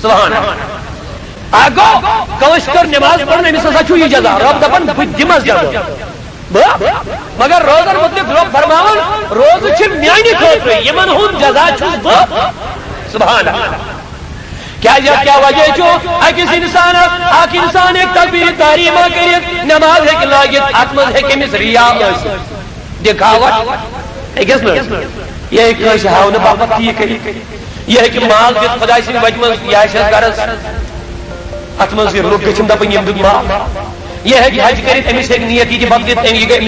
سبحان اللہ۔ اکھ گوٚو، کٲنٛسہِ کٔر نماز پرٕنۍ، أمِس ہسا چھُ یہِ جزا۔ رب دپان، بہٕ دِمس جزا۔ بہٕ؟ مگر روزن متعلق رب فرماوان، روزٕ چھِ میانہِ خٲطرٕ، یِمن ہُنٛد جزا چھُس بہٕ۔ سبحان اللہ۔ کیازِ، اتھ کیٛاہ وجہ چھُ؟ أکِس انسانس، اکھ انسان ہیٚکہِ تکبیرِ تحریمہ کٔرِتھ، نماز ہیٚکہِ لٲگِتھ، اتھ منٛز ہیٚکہِ أمِس ریا ٲسِتھ، دکھاوٹ ہیٚکٮ۪س نہٕ ٲسِتھ۔ یہِ ہیٚکہِ کٲنٛسہِ ہاونہٕ باپتھ تہِ یہِ کٔرِتھ۔ یہِ ہیٚکہِ مال دِتھ خۄداے سٕنٛدِ وتہِ منٛز، یہِ آسٮ۪س غرض۔ اتھ منٛز یہِ لُکھ گٔژھِم دپٕنۍ، ییٚمۍ دیُت مال۔ یہِ ہیٚکہِ حج کٔرِتھ، أمِس ہیٚکہِ نیت یہِ تہِ بدلِتھ، أمۍ، یہِ گٔے أمِس